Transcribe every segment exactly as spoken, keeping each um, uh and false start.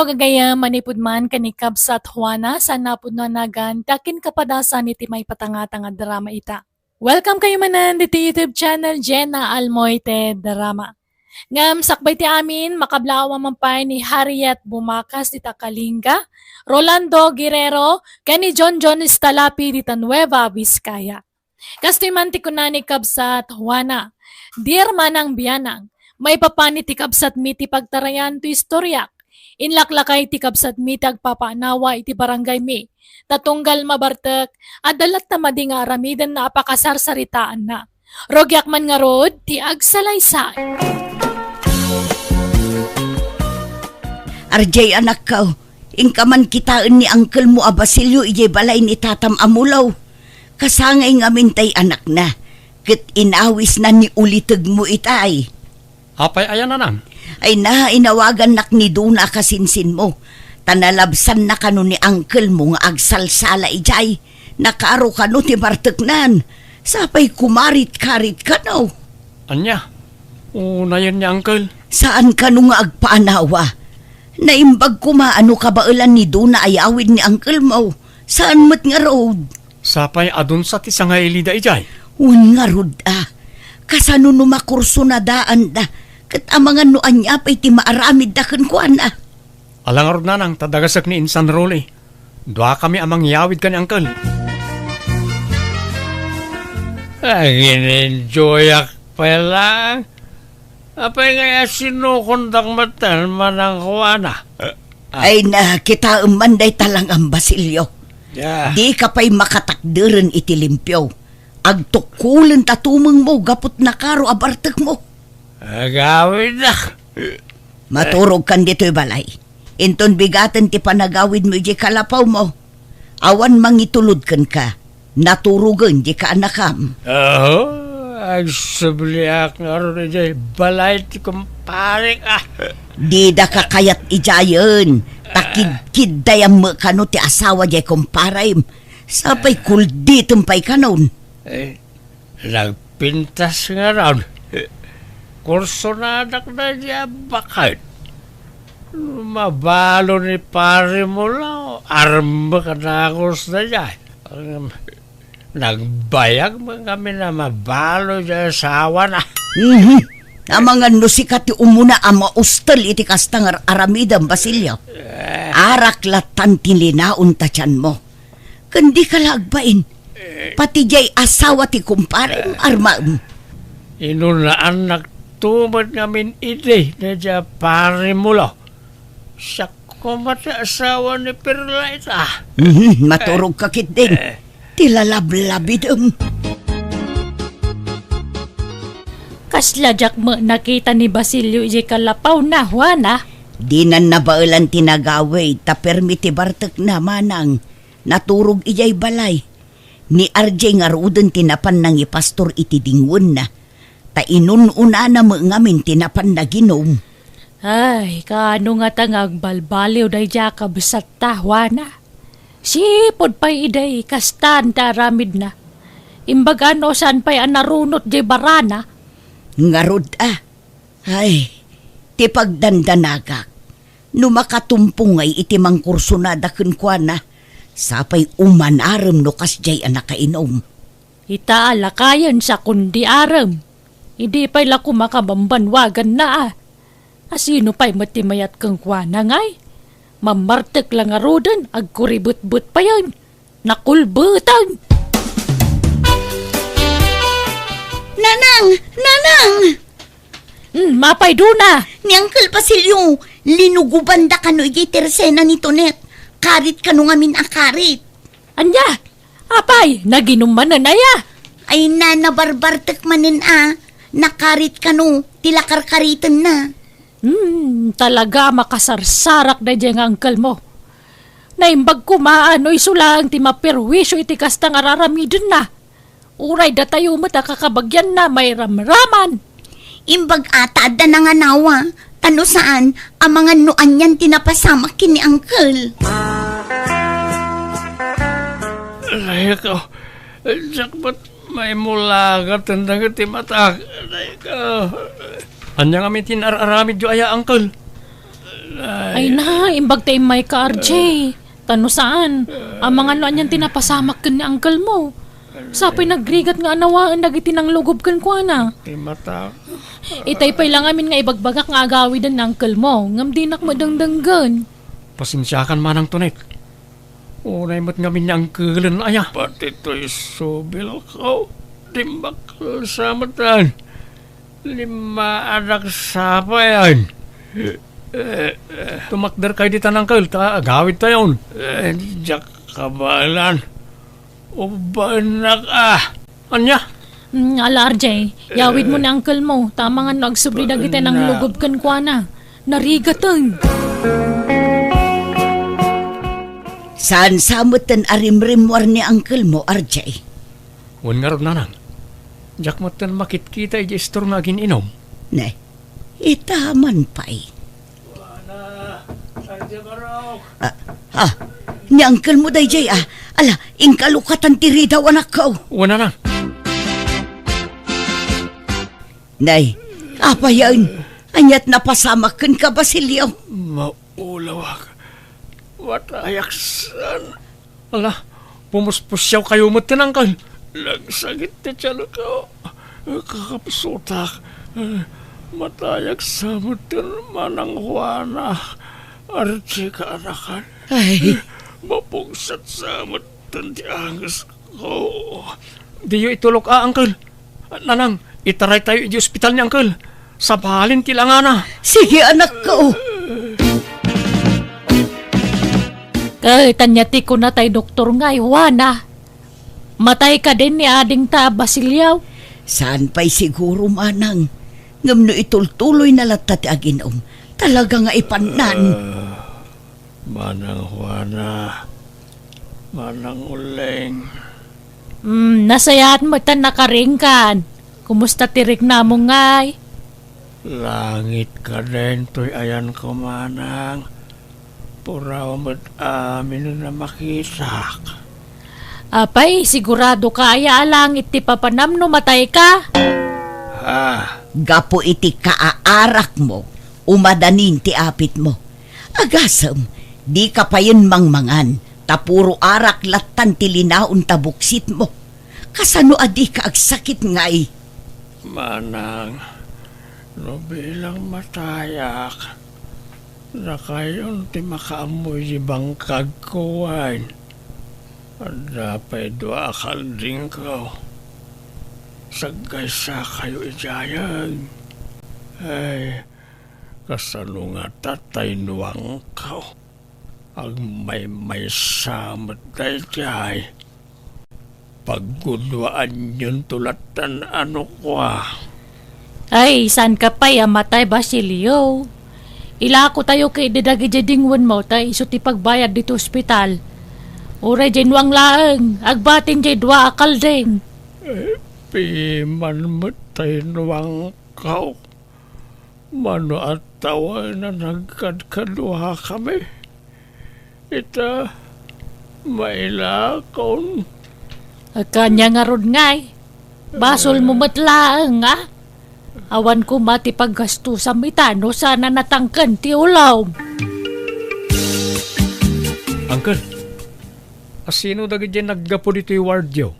Gagayyem, manipud man ken ni Kabsat Juana, saan a pudno a nagan ti akin kapadasan iti maipatangatang a drama ita. Welcome kayo manen diti YouTube channel, Jenna Almoite Drama. Ngem sakbay ti amin, makablaawan man pay ni Harriet Bumakas dita Kalinga, Rolando Guerrero, ken ni John John Stalapi dita Nueva Vizcaya. Kastoy man ti kuna ni Kabsat Juana, "Dear Manang Bianang, maipapan iti kabsatmi ti pagtarayan to istoriak. Inlaklakay ti kabsatmi ti agpapaanawa iti barangaymi. Ta tunggal mabartek, adda latta madi nga aramidenna a pakasarsaritaanna. Rugiak man ngarud ti agsalaysay." Arjay, anakko, inka man kitaen ni angkelmo a Basilio idiay balay ni tatam a mulo. Kasangay ngamin tay anakna, ket inawisna ni ulitegmo itay. Apay aya, nanang? Ay na, inawagannak ni Dona a kasinsinmo, ta nalabsanna kano ni angkelmo nga agsalsala idiay. Nakaro kano ti barteknan. Sapay kumarit-karit kano. Ania? Unayen ni angkel? Saan kano nga agpaanawa? Naimbag koma a no kabaelan ni Dona a yawid ni angkelmo. Saan met ngarud? Sapay adunsa ti sangailida idiay? Wen ngarud a. Kasano no makursunadaanda? Ket amangan no ania pay ti maaramidda kenkuana? Ala ngarud, nanang, ta dagasek ni Insan Rolly. Duakami a mangyawid ken ni angkel. Agin-enjoyak pay lang. Apay ngay a sinukondak metten, Manang Juana? Ay na, kitaem man dayta lang, Basilio. Ya. Dika pay makatakderen iti limpio. Agtukkolen ta tumengmo gaput nakaro a bartekmo. Agawidnak. Maturogkan ditoy balay. Inton bigaten ti panagawidmo idiay kalapawmo, awan mangitulod kenka. Naturogen diay kaanakam. Aho, agsubliak ngarud idiay balay ti kumparek, ah. Didaka kayat idiayen, ta kidkiddayam met kano ti asawa diay kumparem. Sapay kulditem pay kanon. Eh, Nagpintas ngarud. Kursonadak daydiay a baket. Mabalo ni Pari Mulaw, armek a dagus daydiay. Nagbayag met ngamin a mabalo diay asawana. Mhm. Amangan no sika ti umuna a maustel iti kasta nga ar-aramidem, Basilio. Eh. Arak lattan ti linaon ta tianmo. Ken dika la agbain. Pati diay asawa ti kumparem, armaem. Inunaannak to met ngamin idi daydiay a Pari Mulaw. Siak koma ti asawa ni Perla ita. Mhm, maturogka ketdin. Eh. Ti lalablabidem. Kasla diak met nakita ni Basilio idiay kalapawna, Juana. Dinan nabaelan ti nagawid, ta permi ti bartekna, manang. Naturog idiay balay. Ni R J ngaruden ti napan nangipastor iti dingwenna, ta inun-unana met ngamin ti napan naginum. Ay, kaano ngata nga agbalbaliw daydiay a kabsatta, Juana? Sipud pay idi kastan ti aramidna. Imbaga no saan pay a narunot diay barana. Ngarud a. Ay, ti pagdandanagak. No makatumpong ngay iti mangkursonada kenkuana, sapay umanarem no kasdiay a nakainum. Ita a lakayen sa kundi arem. Idi pay la koma kabambanwaganna a. Asino pay met ti mayat kenkuana ngay? Mammartek la ngaruden, agkuribetbet payen. Nakulbetang! Nanang! Nanang! Hmm, mapay Dona! Ni Uncle Basilio, linugobanda kano idiay tersena ni Tonet. Karit kano ngamin a karit. Ania? Apay, naginum manen aya? Ay na, nabarbartek manen a. Nakarit kano, ti lakarkaritenna. Hmm, talaga a makasarsarak daydiay nga angkelmo. Naimbag koma a no isu laeng ti maperwisyo iti kasta nga ar-aramidenna. Uray datayo met a kakabagianna mairamraman. Imbag a ta adda nanganawa, ta no saan, amangan no anian ti napasamak ken ni angkel. Alayko, diak met maimulagaten dagiti matak. Alayko. Ania ngamin ti inar-aramidyo aya, angkel? Ay na, imbag ta immayka, R J. Ta no saan, amangan no anian ti napasamak ken ni uncle mo. Sapay nagrigat nga anawaen dagiti nanglugob kenkuana. Ti mata. Itay pay la ngamin nga ibagbagak nga agawiden ni uncle mo, ngem dinak met dengdenggen. Pasensiakan, Manang Tonet. Unay met ngamin ni uncle-en aya. Pati toy subilko, dimbakkel sa metten. Limmaanak sapayan. Tumakderkay ditan, uncle, ta agawidtayon. Eh, diak kabaelan. Ubbaennak a. Ania? Mm, ala, R J, yawid mo ni uncle mo. Tama nga no agsubli dagiti nanglugob kenkuana. Narigaten. Saan sa metten a rimrimmuar ni uncle mo, R J? Wen ngarud, nanang. Diak metten makitkita idiay istor nga agin-inom. Ne, ita man pay. Ah, ah, ni uncle mo daydiay, ah. Ala, inka lukatan ti ridaw, anakko. Wen, nanang. Nay, apayen, aniat napasamak kenka, Basilio? Maulawak. Matayak san. Ala, pumuspusiawkayo metten, uncle. Nagsakit ti tianko. Kakapsutak. Matayak sa metten, Manang Juana. Arti kaanakan. Ay. Mapugset sa metten ti angesko. Diyo itulok a, uncle. Nanang, itaraytayo iti ospital ni uncle. Sabalen ti langana. Sige, anakko. Ket ania ti kuna tay doktor nga, Juana? Matay kadin ni adingta a Basilio? Saan pay siguro, manang. Ngem no itultuloyna latta ti agin-om, talaga nga ipannan. Ah, Manang Juana, Manang Uling. Mm, nasayaat met ta nakaringkan. Kumusta ti riknamo ngay? Langit kadin toy ayanko, manang. Puraw met amin a makitak. Apay, sigurado ka aya a langit ti papanam no matay ka? Ah. Gapu iti kaaarakmo, umadanin ti apitmo. Agasem, dika payen mangmangan, ta puro arak lattan ti linaon ta buksitmo. Kasano a dika agsakit ngay? Manang, no bilang matayak, dakayon ti makaammo iti bangkagko wen. Adda pay dua a kaldingko. Saggaysakayo idiayen. Ay, kasano ngata tay nuangko? Agmaymaysa met daydiay. Pagguduaanyonto lattan a no kua. Ay, saan ka pay a matay, Basilio? Ilakotayo ketdi dagiti dingwenmo ta isu ti pagbayad ditoy ospital. Uray diay nuang laeng, agbatin diay dua a kalding. Eh, piman met tay nuangko. Mano a tawen a nagkadkaduakami? Ita, mailakon. Kanian ngarud ngay. Basolmo met laeng, a? Awan koma ti paggastusam ita no saan a natangken ti ulom. Uncle, asino dagiti naggapu ditoy wardyo?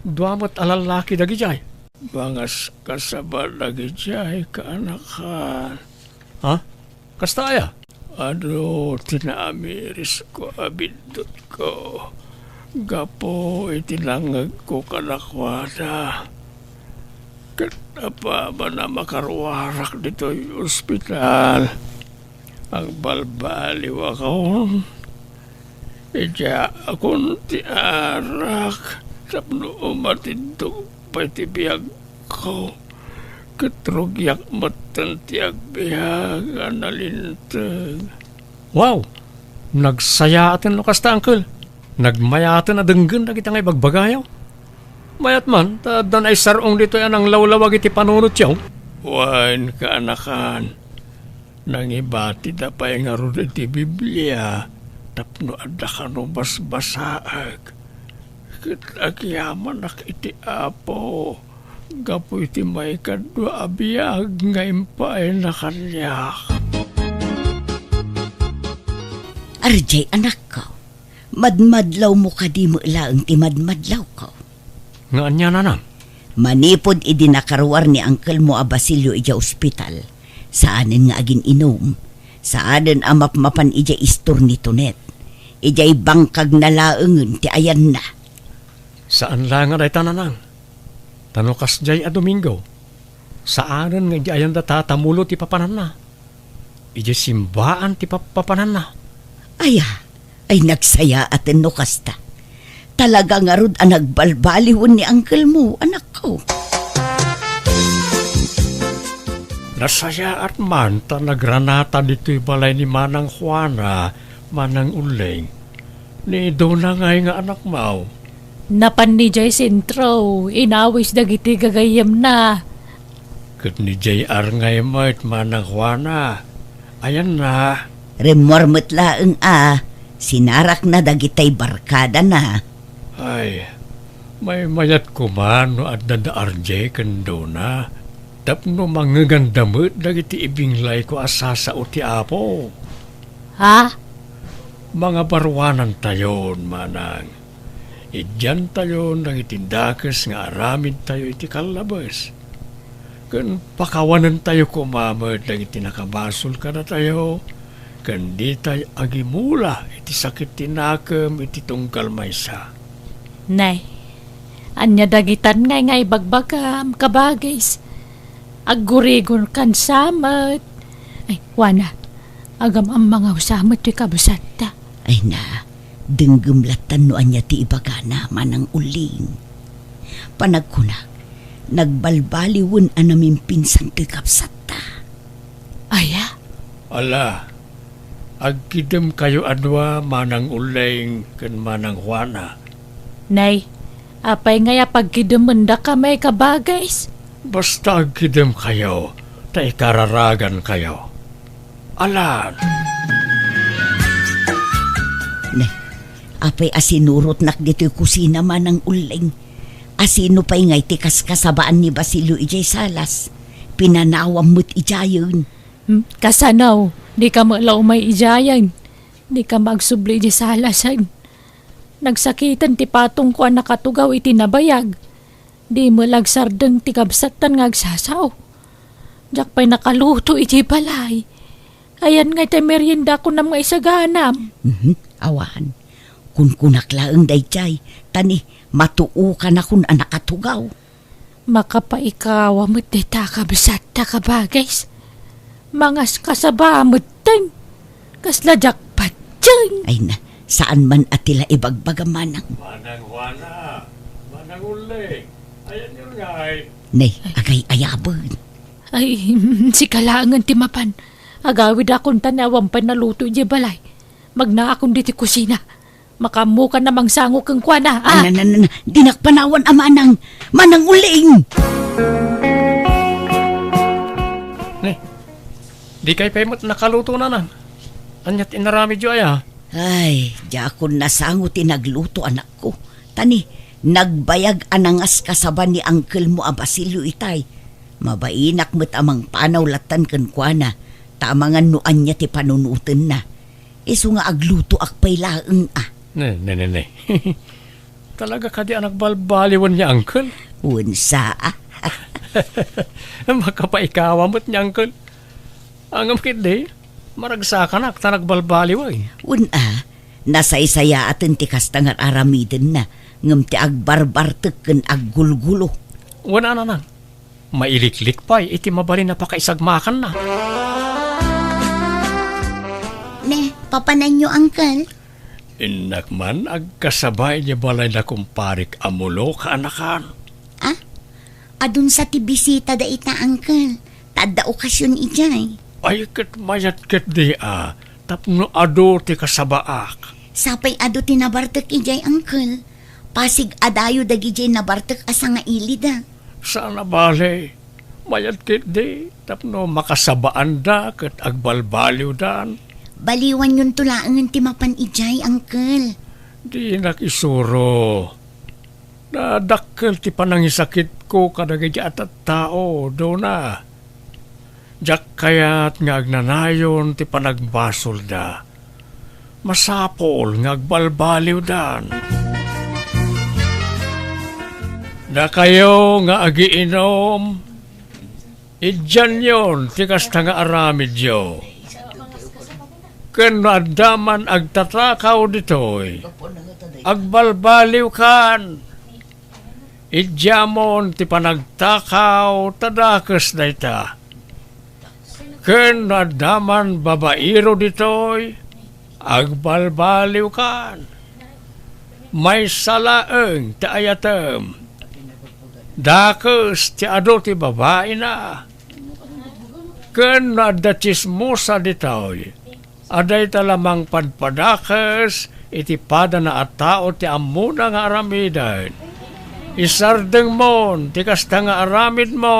Dua met a lallaki dagidiay. Mangaskasaba dagidiay, kaanakan. Ha? Kasta aya? Adu ti naamirisko a biddutko gapu iti nangngegko kadakuada. Ket apaman a makaruarak ditoy ospital, agbalbaliwakon. Idiakon ti arak tapno umatiddog pay ti biagko, ket rugiak metten ti agbiag a nalinteg. Wow! Nagsayaaten no kasta, Uncle. Nagmayaaten a denggen dagiti nga ibagbagayo. Mayat man, ta adda naisar-ong ditoy a nanglawlawag iti panunotyo. Wen, kaanakan, nangibatida pay ngarud iti Biblia tapno adda kano basbasaek. Ket agyamanak iti Apo gapu iti maikadua a biag nga impaayna kaniak. R J, anakko, madmadlawmo kadi met laeng ti madmadlawko? Nga ania, nanang? Manipud idi nakaruar ni angkelmo a Basilio idiay ospital, saanen nga agin-inum, saanen a mapmapan idiay istor ni Tonet. Idiay bangkagna laengen ti ayanna. Saan laeng a dayta, nanang. Ta no kasdiay a Domingo, saanen nga idiay ayanda tatamulo ti papananna. Idiay simbaan ti pappapananna. Aya, ay nagsayaaten no kasta. Talaga ngarud a nagbalbaliwen ni angkelmo, anakko. Nasayaat man ta nagranata ditoy balay ni Manang Juana, Manang Uling. Ni Dona ngay nga anakmo? Napan ni Jay sentro, inawis dagiti gagayyemna. Ket ni J R ngay met, Manang Juana. Ayanna. Rimmuar met laeng a sinarakna dagitay barkadana. Ay, maymayat koma no adda da R J ken Dona. Tapno mangngeganda met dagiti ibinglayko a sasao ti Apo. Ha? Mangabaruanantayon, manang. Idiantayon dagiti dakes nga aramidtayo iti kallabes. Ken pakawanentayo koma met dagiti nakabasol kadatayo, ken ditay agimula iti sakit ti nakem iti tunggal maysa. Nay, ania dagitan ngay nga ibagbagam, kabagis? Aggurigon kan sa met. Ay, wana, agam-amma nga usa met toy kabsatta. Ay na, denggem lattan no ania ti ibagana, Manang Uling. Panagkunak, nagbalbaliwen a namimpinsan toy kabsatta. Aya? Ala, agkidemkayo a dua, Manang Uling ken Manang Juana. Nay, apay ngay a pagkidemendakami, kabagis? Basta agkidemkayo, ta ikararagankayo. Alan! Ne, apay a sinurotnak ditoy kusina, Manang Uling? Asino pay ngay ti kaskasabaan ni Basilio idiay salas? Pinanawam met idiayen. Hmm, kasano? Dika met la umay idiayen. Dika magsubli idiay salasen. Nagsakiten ti patongko a nakatugaw iti nabayag. Di met la agsardeng ti kabsattan nga agsasao. Diak pay nakaluto iti balay. Ayan nga iti merienda kunam nga isaganam. Mhm, awan. Kunkunak laeng daydiay, ta ni matuokanakon a nakatugaw. Makapaikawa met dayta kabsatta, kabagis. Mangaskasaba metten. Kasla diak patien. Ay na, saan man a ti la ibagbaga, manang. Manang Juana, Manang Uling, ayanyo ngay? Ne, agay-ayaben. Ay, sika laengen ti mapan. Agawidakon ta ni awan pay naluto idiay balay. Magnaakon ditoy kusina. Makaammokan a mangsango kenkuana, a? Na, na, na, na. Dinak panawan a manang, Manang Uling! Ne, dikay pay met nakaluto, nanang. Ania ti inaramidyo aya? Ay, diakon nasango ti nagluto, anakko. Ta ni, nagbayag a nangaskasaba ni angkelmo a Basilio itay. Mabainak met a mangpanaw lattan kenkuana, ta amangan no ania ti panunotenna. Isu nga aglutoak pay laeng a. Ne, ne, ne, ne. Talaga kadi a nagbalbaliwen ni Uncle? Wen sa. Makapaikawa met ni Uncle. Ngem ketdi, maragsakanak ta nagbalbaliwen. Wen a, nasaysayaaten ti kasta nga ar-aramidenna, ngem ti agbarbartek ken aggulgulo. Wen a, nanang. Mailiklik pay iti mabalin a pakaisagmakanna. Ne, papananyo, Uncle? Innak man agkasaba idiay balay da kumparik a Mulo, kaanakan. Ah? Adun sa ti bisita dayta, Uncle. Ta adda okasion idiay. Ay, ket mayat ketdi a, tapno adu ti kasabaak. Sapay adu ti nabartek idiay, Uncle. Pasig a dayo dagidiay nabartek a sangailida. Saan a bale, mayat ketdi tapno makasabaanda ket agbalbaliwdan. Baliwanyonto laengen ti mapan idiay, Uncle. Dinak isuro. Nadakkel ti panangisakitko kadagiti a tattao, Dona. Diak kayat nga agnanayon ti panagbasolda. masapul nga agbalbaliwdan. Dakayo nga agiinum, idianyon ti kasta nga aramidyo. Ken no adda man agtatakaw ditoy, agbalbaliwkan. Idiamon ti panagtakaw ta dakes dayta. Ken no adda man babairo ditoy, agbalbaliwkan. Maysa laeng ti ayatem. Dakes ti adu ti babaina. Ken no adda tsismosa ditoy, a dayta la mangpadpadakes iti padana a tao ti ammona nga aramiden. Isardengmon ti kasta nga aramidmo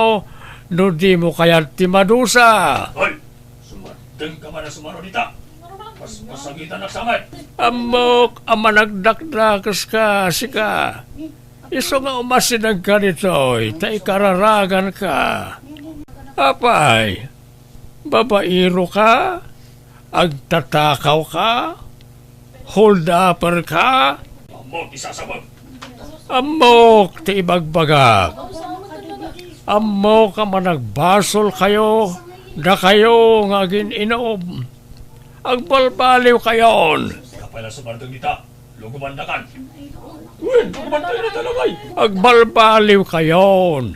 no dimo kayat ti madusa. Hoy! Sumardeng ka man a sumaro dita! Paspasagitan ak sa met! Ammok a managdakdakes ka, sika. Isu nga umasideg ka ditoy, ta ikararagan ka. Apay, babairo ka? Agtatakaw ka? Hold-upper ka? Ammok ti sasabag. Ammok ti ibagbagak. Ammok a managbasol kayo, dakayo nga agin-inum. Agbalbaliw kayon. Kapay la sumardeng dita. Lugubandakan. Wen, lugubantayo dayta lakay. Agbalbaliw kayon.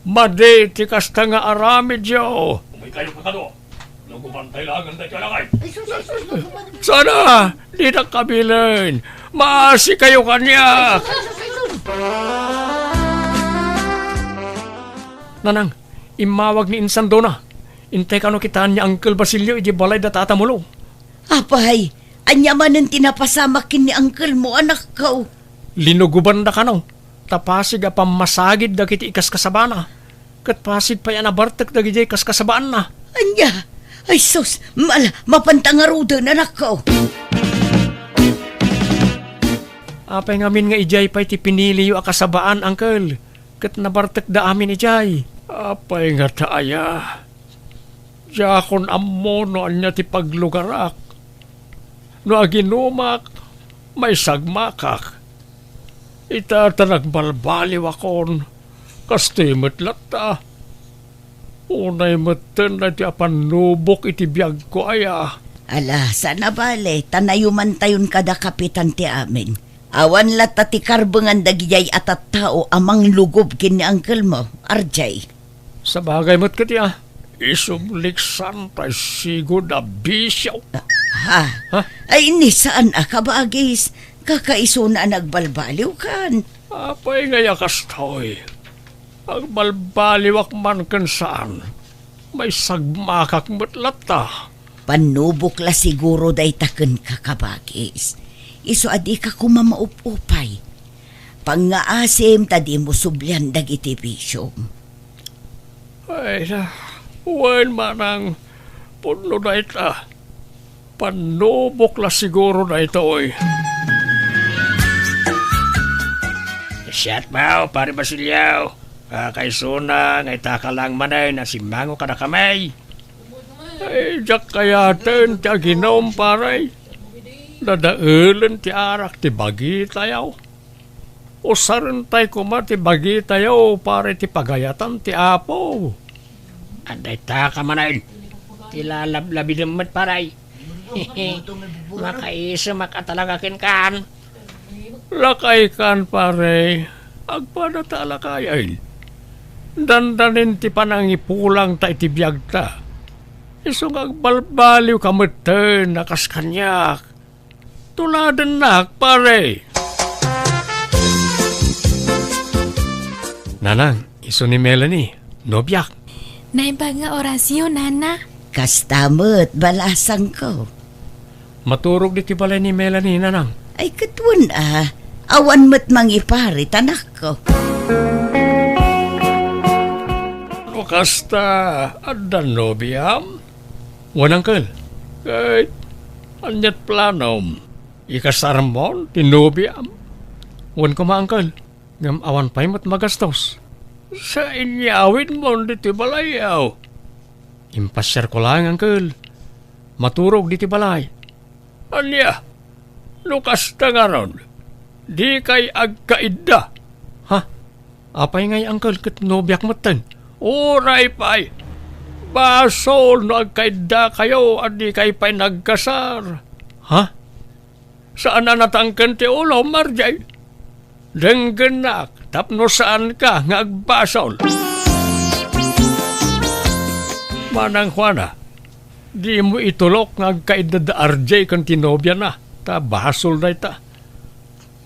Madi ti kasta nga aramidyo. Umay kayo kakado. Lugubantayo laeng dayta lakay. Sana, dinak kabilen. Maasi kayo kaniak. Nanang, immawag ni Insandona. Intay kano kitaan ni Uncle Basilio iti balay da Tata Mulo. Apay, ania manen ti napasamak ken ni uncle mo, anakko? Linugobanda kano, ta pasig a pammasagid dagiti ikaskasabana, ket pasig pay a nabartek dagidiay kaskasabaanna. Ania? Ay sus, mala, mapanta ngaruden, anakko. Apay ngamin nga idiay pay ti piniliyo a kasabaan, uncle, ket nabartekda amin idiay? Apay ngata aya? Diakon ammo no ania ti paglugarak. No aginumak, maisagmakak. Ita ta nagbalbaliwakon, kastoy met latta. Unay metten daytoy a pannubok iti biagko aya. Ala, saan a bale, ta nayumantayon kada kapitan ti amin. Awan latta ti karbengan dagidiay a tattao a manglugob ken ni uncle mo, R J. Sabagay met ketdi a, isubliksan tay sigud a bisio. Ha? Ha? Ay, ni saan a kabagis, kakaisuna a nagbalbaliwkan. Apay ngay a kastoy? Agbalbaliwak man ken saan, maisagmakak met latta. Pannubok la siguro dayta kenka, kabagis. Isu a dika koma maup-upay. Pangngaasim ta dimo sublian dagiti bisiom. Ay na, wen manang pudno dayta. Pannubok la siguro daytoy. Siak, Pare Basilio. Kakaisuna nga itaka lang manen a simmango kadakami. Ay, diak kayaten ti aginum, pare. Dadaelen ti arak ti bagitayo. Usarentay koma ti bagitayo para iti pagayatan ti Apo. Adda itaka manen ti lalablabidem met, pare. Makaisemak a talaga kenkan. Lakaykan, pare. Agpadata a lakayen. Dandanin ti panangipulangta iti biagta. Isu nga agbalbaliwka metten a kas kaniak. Tuladennak, pare. Nanang, isu ni Melanie, nobiak. Naimbag nga orasyo, nana. Kasta met, balasangko. Maturog ditoy balay ni Melanie, nanang. Ay, ket wen a. Awan met mangiparit, anakko. No kasta, adda nobiam? Wen, uncle. Ket aniat planom? Ikasarmon ti nobiam? Wen koma, uncle. Ngem awan pay met magastos. Sa inyawidmon ditoy balayyo? Impasiarko laeng, uncle. Maturog ditoy balay. Ania? No kasta ngarud, dikay agkaidda. Ha? Apay ngay, uncle, ket nobiak metten? Uray pay. Basol no agkaiddakayo a dikay pay nagkasar. Ha? Saan a natangken ti ulom, R J? Denggennak tapno saanka nga agbasol. Manang Juana, dimo itulok nga agkaidda da R J ken ti nobiana, ta basol dayta.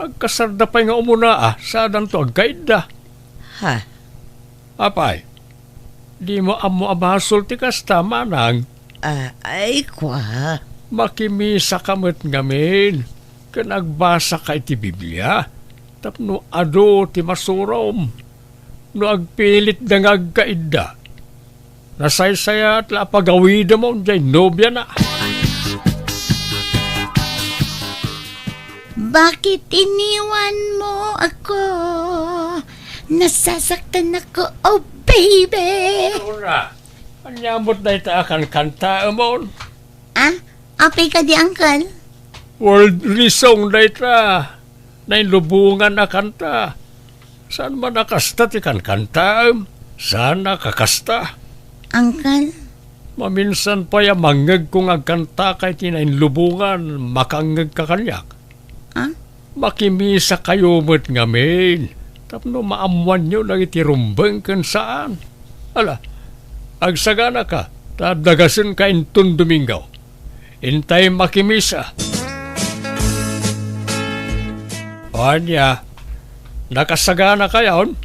Agkasarda pay nga umuna a, saanto agkaidda. Ha? Apay, dimo ammo a basol ti kasta, manang? Ah, ay, kua. Makimisaka met ngamin, ken agbasaka iti Biblia, tapno adu ti masurom. No agpilitda nga agkaidda, nasaysayat la a pagawidemon jay nobiana. Bakit iniwan mo ako? Nasasaktan ako, oh baby. Ania met dayta a kankantaemon? Ah, apay kadi, uncle? Worldly song dayta. Nainlubongan a kanta. Saan man a kasta ti kankantaem? Saan a kakasta? Uncle? Maminsan pay a mangngegko nga agkantaka iti nainlubongan, makangngegka kaniak. Ah? Makimisakayo met ngamin, tapno maammoanyo dagiti rumbeng ken saan. Ala, agsaganaka, ta dagasenka inton Domingo. Intay makimisa. O ania, nakasaganakayon?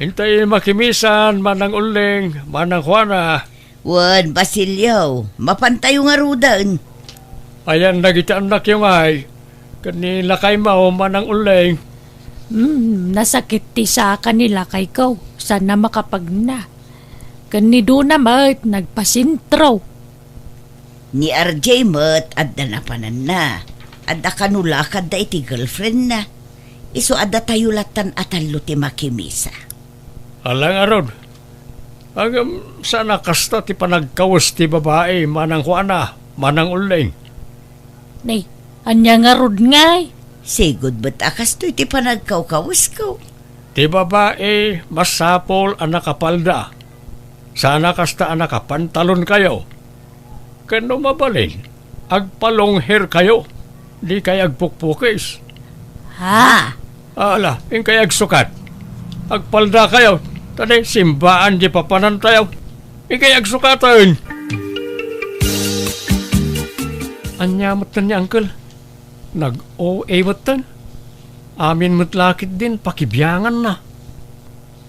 Intay makimisan, Manang Ulleng, Manang Juana. Wen, Basilio, mapantayo ngaruden. Ayan dagiti annakyo ngay, ken ni lakaymo, Manang Ulleng. Hmm, nasakit ti saka ni lakayko, saan a makapagna. Ken ni Dona met, nagpasentro. Ni R J met, adda napananna. Adda kano lakadda iti girlfriendna. Isu a datayo lattan a tallo ti makimisa. Ala ngarud, ngem saan a kasta ti panagkawes ti babai, Manang Juana, Manang Ulleng. Nay, ania ngarud ngay? Sigud met a kastoy ti panagkawkawesko. Ti babai, masapul a nakapalda. Saan a kasta a nakapantalonkayo. Ken no mabalin, agpa-long hair kayo. Dikay agpukpukis. Ha? Ala, inkay agsukat. Agpalda kayo. Ta di, simbaan di papanantayo. Inkay agsukaten. Ania metten ni Uncle? Nag-O A metten. Amin met la ketdin pakibianganna.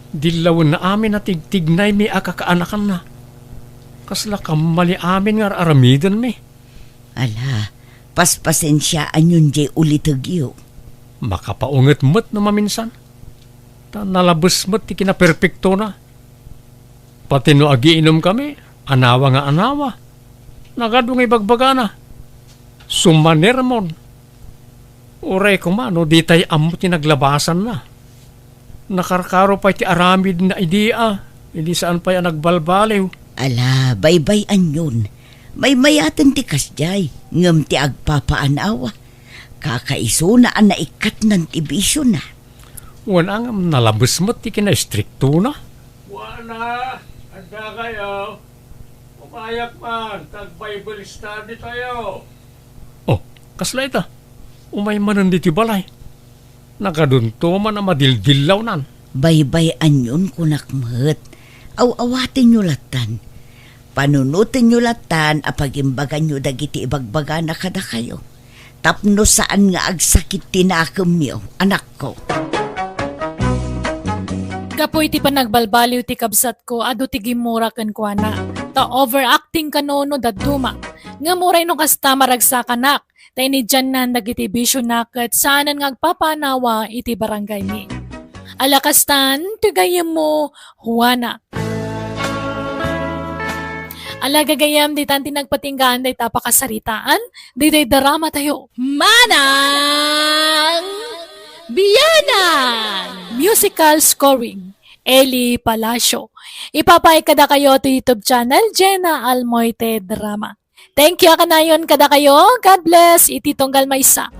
Dillawenna amin a tigtignaymi a kakaanakanna. Kasla kammali amin nga ar-aramidenmi. Ala, paspasensiaanyon jay ulitegyo. Makapaunget met no maminsan. Ta nalabes met ti kinaperpektona. Pati no agiinomkami, anawa nga anawa. Nagadu nga ibagbagana. Sumanermon. Uray koma no ditay ammo ti naglabasanna. Nakarkaro pay ti aramidna idi a, idi saan pay a nagbalbaliw. Ala, baybay-anyon. Maymayaten ti kasdiay, ngem ti agpapaanawa. Kakaisuna a naikkatnan ti bisiona. Wen, ngem nalabes met ti kinaistriktona. Wana, adda kayo. Umayak man, tag-Bible study tayo. Oh, kasla ita? Umay manen ditoy balay. Nagadunto man a madildillawnan. Baybay-anyon kunak met. Aw-awatenyo lattan. Panunotenyo lattan a pagimbaganyo dagiti ibagbagana kadakayo. Tapno saan nga agsakit ti nakemyo, anakko. Gapu iti panagbalbaliw ti kabsatko, adu ti gimmura kenkuana. Ta overacting kano no dadduma. Ngem uray no kasta maragsakanak, ta inidiannan dagiti bisiona ket saanen nga agpapaanawa iti barangaymi. Ala kastan ti gayyemmo, Juana. Ala gagayyem, ditan ti nagpatinggaan dayta a pakasaritaan, ditoy drama tayo. Manang Bianan! Musical scoring, Eli Palacio. Ipapaay kadakayo ti YouTube channel, Jenna Almoite Drama. Thank you a kanayon kadakayo. God bless. Iti tunggal maysa.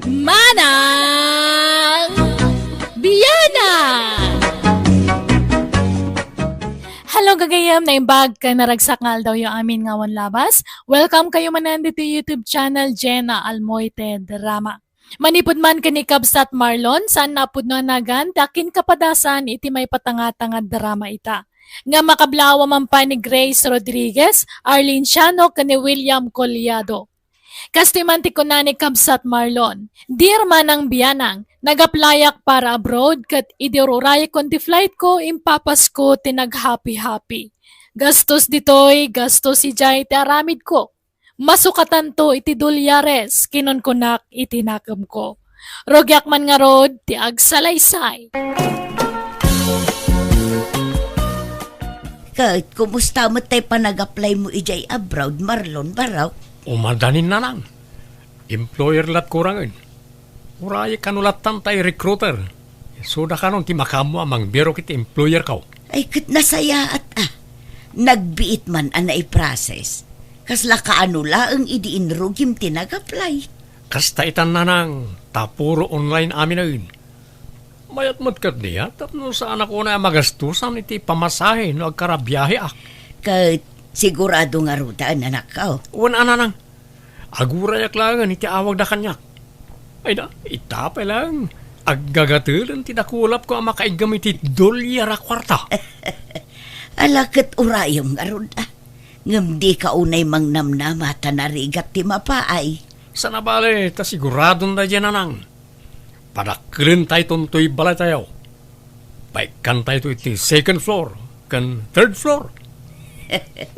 Manang Bianang! Hello, gagayem, naimbag ken naragsak nga aldawyo amin nga awan labas. Welcome kayo manen ditoy YouTube channel, Jenna Almoite Drama. Manipud man ken ni Kabsat Marlon, saan a pudno a nagan ti akinkapadasan iti maipatangatanga a drama ita. Nga makablawa man pay ni Grace Rodriguez, Arlene Siano, ken ni William Collado. Kastoy man ti kuna ni Kabsat Marlon, "Dear Manang Bianang, nag-applyak para abroad ket idi ur-urayekon ti flight ko, impapasko ti naghapi-hapi. Gastos ditoy, gastos idiay ti aramid ko. Masukatanto iti dolyares," kinunkunak iti nakemko. Rugiak man ngarud ti agsalaysay. Ket, kumusta met tay panag-apply mo idiay abroad, Marlon, barok? Umadanin, nanang. Employer lat kurangen. Uray kano lattan tay recruiter. Isuda kanon ti makaammo a mangbirok iti employer ko. Ay, ket nasayaat a. Nagbiit man a naiprocess. Kasla kaano laeng idi inrugim ti nag-apply? Kasta itan, nanang, ta puro online aminen. Mayat met ket diay, tapno saanak unay a magastosan iti pamasahe no agkarabiaheak. Ket sigurado ngaruden, anakko? Wen a, nanang. Agurayak laengen iti awagda kaniak. Ay da, ita pay laeng. Aggagatelen ti dakulapko a makaiggem iti dolyar a kuarta. Ala ket urayem ngarud a. Ngem dika unay mangnamnama ta narigat ti mapaay. Saan a bale, ta siguradon daydiay, nanang. Padakkelentayton toy balaytayo. Paikkantayto iti second floor ken third floor.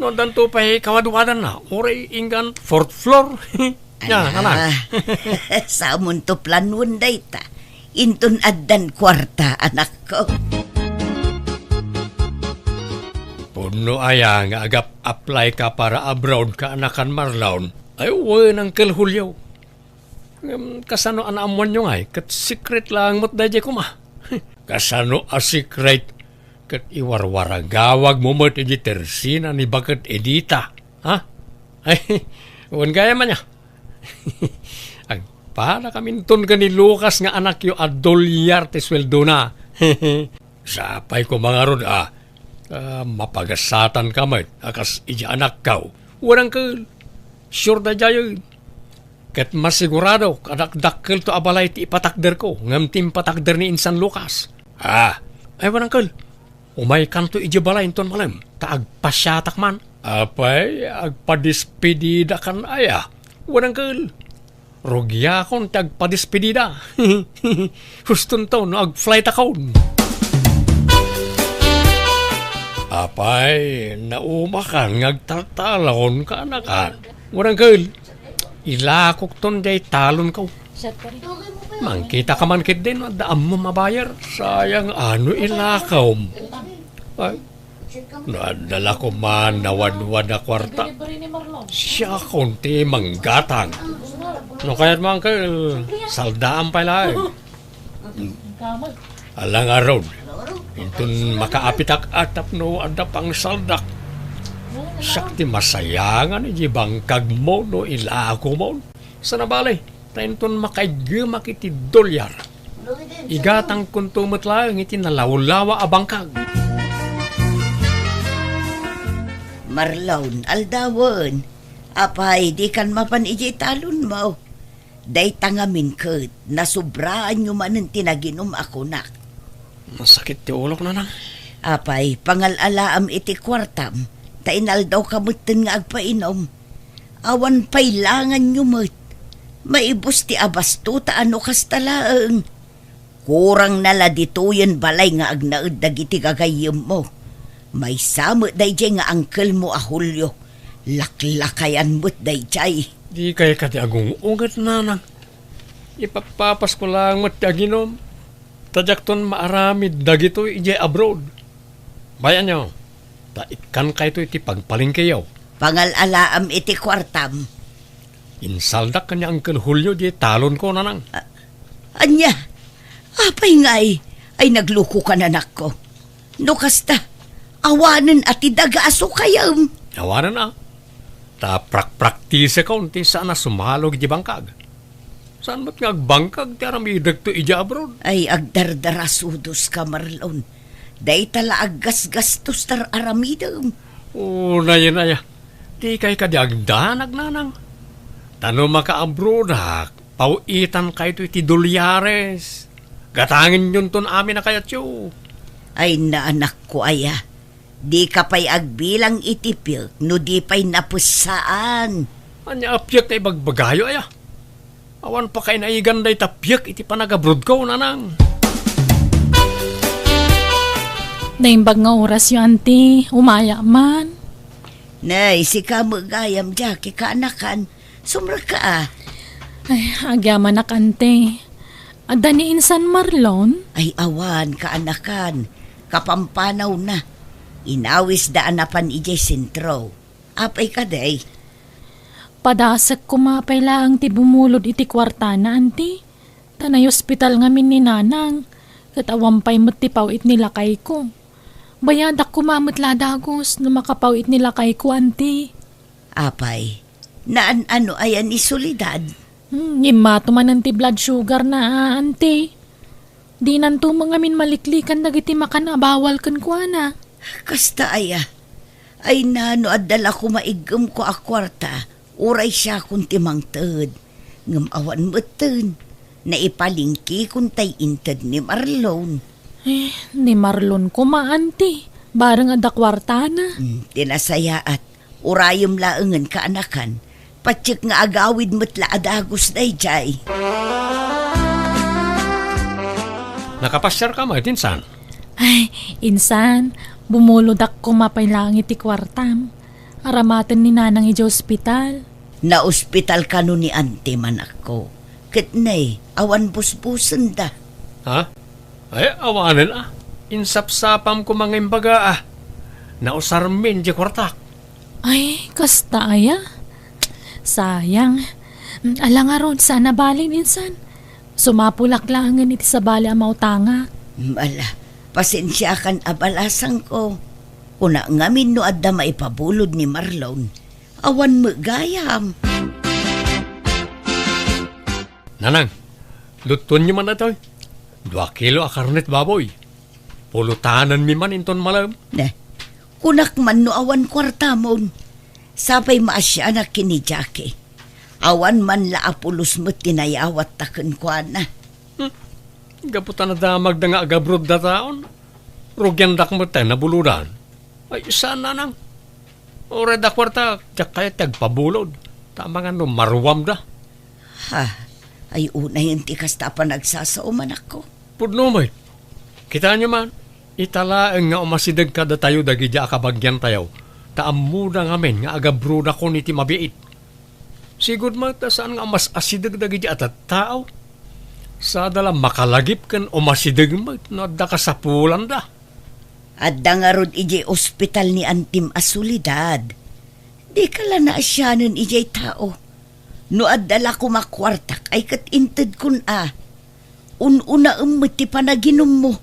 No addanto pay kawadwadanna, uray inggan fourth floor. Ya, ala, nanang. Samonto planuon dayta. Inton addan kuarta, anakko. Pudno aya nga agap-apply ka para abroad, kaanakan Marlon? Ay, wen, Uncle Julio. Ngem kasano a naammoanyo ngay ket secret laeng met daydiay koma? Kasano a secret? Ket iwarwaragawagmo met idiay tersina ni baket Edita, ha? Ay, wen gayam ania. Agpadakaminton ken ni Lucas nga anakyo a dolyar ti sueldona. Sapay koma ngarud a, a, mapagasatanka met a kas idiay anakko. Wen, Uncle. Sure daydiay. Ket masiguradok a dakdakkelto a balay ti ipatakderko ngem ti impatakder ni insan Lucas. Ah, ay, wen, Uncle. Umaykanto idiay balay inton malem, ta agpasiatak man. Apay, agpadispedidakan aya? Wen, Uncle. Rugiakon ti agpadispedida. Hustonto no agflightakon. Apay, naumakan nga agtaltalon, kaanakan. Wen, Uncle, ilakokton diay talonko. Mangkitaka man ketdi no adda ammom a buyer. Sayang a no ilakom. Ay, no adda la koma nawadwad a kuarta, siakon ti manggatang. No kayatmo, Uncle, saldaam pay laeng. Ala ngarud, inton makaapitak a tapno adda pangsaldak, siak ti masayangan iti bangkagmo no ilakomon. Saan a bale, ta inton makaiggemak iti dolyar, igatangkonto met laeng iti nalawlawa a bangkag. Marlon, aldawen. Apay, dikan mapan idiay talonmo? Dayta ngamin ket, nasubraanyo manen ti naginum a kunak. Masakit ti ulok, nanang. Apay, pangal-alaam iti kuartam, ta inaldawka metten nga agpainom. Awan pay langanyo met. Maibus ti abasto ta a no kasta laeng. Kurangna la ditoyen balay nga agnaed dagiti gagayyemmo. Maysa met daydiay nga angkelmo a Julio. Laklakayan met daydiay. Dikay kadi agung-unget, nanang. Ipappapasko laeng met ti aginum, ta diakton maaramid dagitoy idiay abroad. Bay-anyo, ta ikkankayto iti pagpalengkeyo. Pangal-alaam iti kuartam. Insaldak ken ni Uncle Julio diay talonko, nanang. A-, ania? Apay ngay? Ay, naglukokan, anakko. No kasta, awanen a ti daga a sukayem. Awanen a. Ta prakpraktisekon ti saan a sumalog iti bangkag. Saan met nga agbangkag ti aramidekto idiay abroad? Ay, agdardarasudoska, Marlon. Dayta la aggasgastos ti ar-aramidem. Unay, unay. Dikay kadi agdanag, nanang? Ta no makaabroadak, paw-itankayto iti dolyares. Gatangenyonton amin a kayatyo. Ay, naanakko aya. Dika pay agbilang iti piek no di pay napessaan. Ania a piek nga ibagbagayo aya? Awan pakainaigan dayta piek iti panagabrodko, nanang. Naimbag nga orasyo, anti. Umayak man. Nay, sika met gayam, Jackie, kaanakan. Sumrekka a. Ay, agyamanak, anti. Adda ni insan Marlon? Ay, awan, kaanakan. Kapampanawna. Inawisda a napan idiay sentro. Apay kadi? Padasek koma pay laeng ti bumulod iti kuartana, anti. Ta naiospital ngamin ni nanang, ket awan pay met ti paw-it ni lakayko. Bayadak koma met la a dagus no makapaw-it ni lakayko, anti. Apay, naan-ano aya ni Soledad? Hmm, immatumanen ti blood sugar na, anti. Dinanto met ngamin maliklikan dagiti makan a bawal kenkuana. Kasta aya? Ay, no adda la koma iggem ko a kuarta, uray siakon ti mangted. Ngem awan metten. Naipalingkikon tay inted ni Marlon. Eh, ni Marlon koma, anti. Bareng adda kuartana. Hmm, ti nasayaat. Urayem laengen, kaanakan. Patiek nga agawid met la a dagus daydiay. Nakapasiarka met, insan? Ay, insan, bumulodak koma pay laeng iti kuartam. Aramaten ni nanang idiay ospital. Naospital kano ni anti, anakko? Ket ne, awan busbusenda. Ha? Ay, awanen a. Insapsapam koma nga imbaga a. Nausarmin diay kuartak. Ay, kasta aya? Sayang. Ala ngarud, saan a balin, insan. Sumapulak laengen iti sabali a mautangak. Ala, pasensiakan a balasangko. Kuna ngamin no adda maipabulod ni Marlon. Awan met gayam. Nanang, luttuenyo man daytoy. Dua kilo a karnet baboy. Pulotanenmi man inton malem. Ne, kunak man no awan kuartamon. Sapay maasianak ken ni Jackie. Awan man la a pulos met ti nayawatta kenkuana. Hmm. Gapu ta nadamagda nga agabrodda taon, rugiandak met ta nabulodan. Ay, saan, nanang? Uray adda kuarta, diak kayat ti agpabulod. Ta amangan no maruamda. Ha, ay unayen ti kasta a panagsasao, anakko. Pudno met. Kitaenyo man, ita laeng nga umasideg kadatayo dagidi a kabagiantayo, ta ammoda ngamin nga agabrodakon iti mabiit. Sigud met ta saan nga umas-asideg dagidi a tattao. Sada la makalagip ken umasideg met no adda kasapulanda. Adda ngarud idiay ospital ni antim a Soledad. Dika la naasianen idiay tao. No adda la koma kuartak ay ket intedkon a. Un-unaem met ti panaginummo,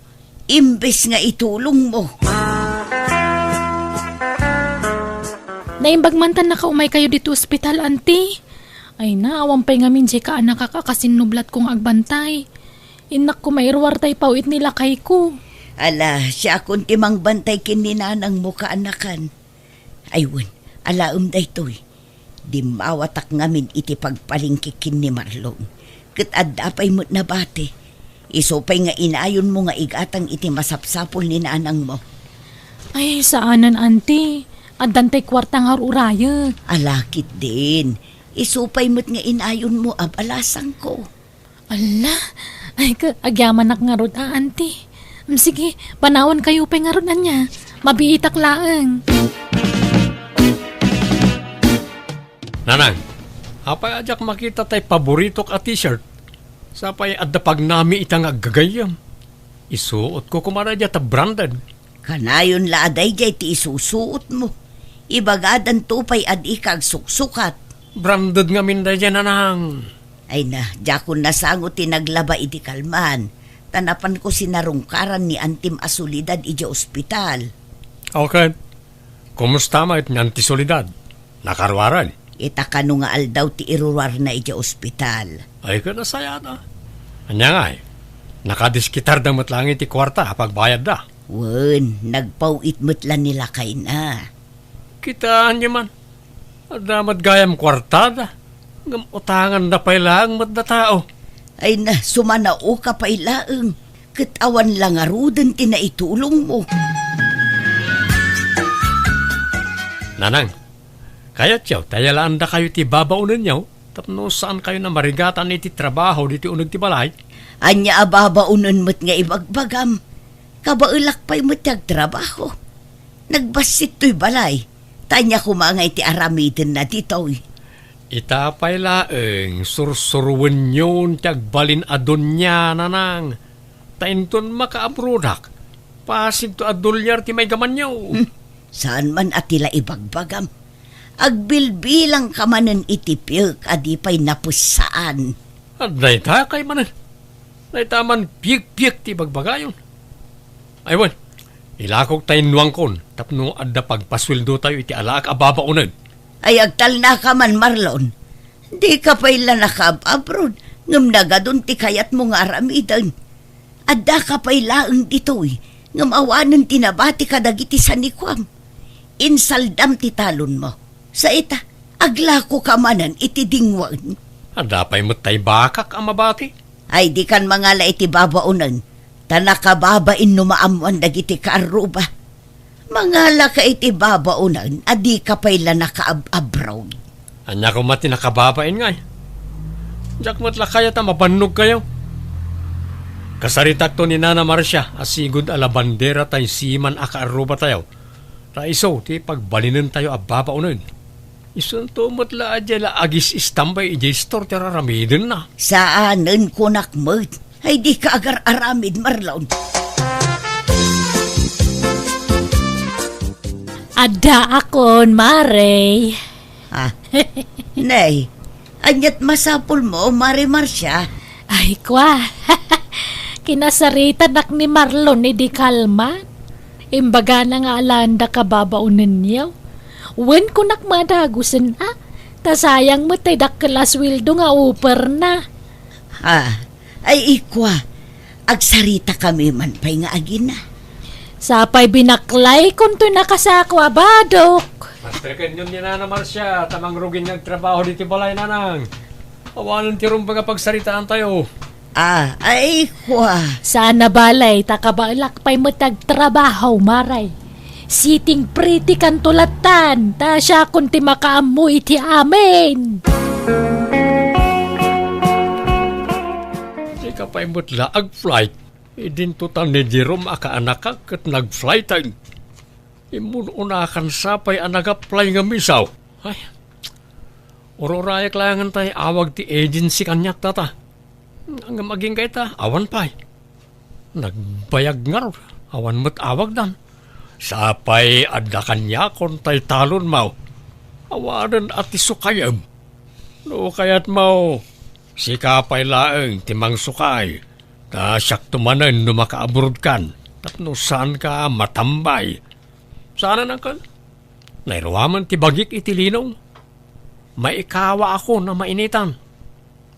imbes nga itulongmo. Naimbag man ta nakaumaykayo ditoy ospital, anti. Ay na, awan pay ngamin diay kaanakak a kasinnublatko nga agbantay. Innak koma iruar tay paw-it ni lakayko. Ala, siakon ti mangbantay ken ni nanangmo, kaanakan. Ay wen, alaem daytoy. Dimmawatak ngamin iti pagpalingki ken ni Marlon. Ket adda pay met nabati. Isu pay nga inayonmo nga igatang iti masapsapul ni nanangmo. Ay, saanen, anti. Addan tay kuarta nga ar-urayek. Ala ketdin. Isu pay met nga inayonmo a balasangko. Ala, ay, ka-, agyamanak ngarud a, anti. Mm, sige, panawankayo pay ngarud ania. Mabiitak laeng. Nanang, apay a diak makita tay paboritok a t-shirt? Sapay adda pagnami ita nga aggagayyem. Isuotko koma daydiay ta branded. Kanayon la a daydiay ti isusuotmo. Ibagadanto pay a dika agsuksukat. Branded ngamin daydiay, nanang. Ay na, diakon nasango ti naglaba idi kalman. Ta napanko sinarungkaran ni Antim a Soledad idiay ospital. Okay. Kumusta met ni Anti Soledad? Nakaruaren? Ita kano nga aldaw ti iruruarna idiay ospital. Ay, ket nasayaat. Ania ngay? Nakadiskitarda met laeng iti kuarta a pagbayadda. Wen, nagpaw-it met la ni lakayna. Kitaenyo man, adda met gayam kuartada, ngem utanganda pay laeng met datao. Ay na, sumanaoka pay laeng, ket awan la ngaruden ti naitulongmo. Nanang, kayatyo ta iyalaandakayo ti babaonenyo tapno saankayo a marigatan iti trabaho ditoy uneg ti balay? Ania a babaonen met nga ibagbagam? Kabaelak pay met ti agtrabaho. Nagbassit toy balay, ta ania koma nga iti aramidenna ditoy? Ita pay laeng, sursuroenyon ti agbalin a donia, Nanang. Ta inton makaabrodak, pasigto a dolyar ti maigamanyo. Hmm, saan man a ti la ibagbagam. Agbilbilangka manen iti piek a di pay napessaan. Adda ita kay manen. Dayta man piekpiek ti ibagbagayon. Ay wen, ilakok ta innuangkon tapno adda pagpasueldotayo iti alaak a babaonen. Ay agtalnaka man, Marlon. Dika pay la nakaab-abroad, ngem nagadun ti kayatmo nga aramiden. Addaka pay laeng ditoy, ngem awanen ti nabati kadagiti sanikuam. Insaldam ti talonmo. Sa ita, aglakoka manen iti dingwen. Adda pay met tay bakak a mabati. Ay, dikan mangala iti babaonen, ta nakababain no maammoan dagiti kaarruba. Mangalaka iti babaonen a dika pay la nakaab-abroad. Ania koma ti nakababain ngay? Diak met la kayat a mabannogkayo. Kasaritakto ni Nana Marcia a sigud a labandera tay siman a kaarrubatayo. Ta isu ti pagbalinentayo a babaonen. Isunto met la a diay la agis-istambay idiay istor ti araramidenna. Saanen kunak met. Ay, dika agar-aramid, Marlon. Addaakon, Mare. Ah, nay, aniat masapulmo, Mare Marcia? Ay, kwa. Kinasaritanak ni Marlon idi kalman. Imbagana nga alaanda kababaonenyo. Wen kunak madagusen a, ta sayang met tay dakkel a sueldo nga uperna. Ah, ay ikwa, agsaritakami man pay nga agina. Sapay binaklaykon toy nakasako a badok. Pastreken yon ni Nana Marcia, ta mangrugin nga agtrabaho ditoy balay, Nanang. Awanen ti rumbeng a pagsaritaantayo. Ah, ay, kwa. Saan a bale, ta kabaelak pay met ti agtrabaho, Mare. Sitting pretty kanto lattan, ta siakon ti makaammo iti amin. Dika pay met la ag-flight. Idinto ta ni Jerome a kaanakak ket nag-flighten. Immun-unakan sapay a nag-apply nga misaw. Ay, ururayek laengen tay awag ti agency kaniak dayta. Ngem agingga ita, awan pay. Nagbayag ngarud, awan met awagdan. Sapay adda kaniakon tay talonmo. Awanen a ti sukayem. No kayatmo, sika pay laeng ti mangsukay. Ta siakto manen no makaabrodkan, tapno saanka a matambay. Saanen, Uncle. Nairuamen ti bagik iti linong. Maikawaakon a mainitan.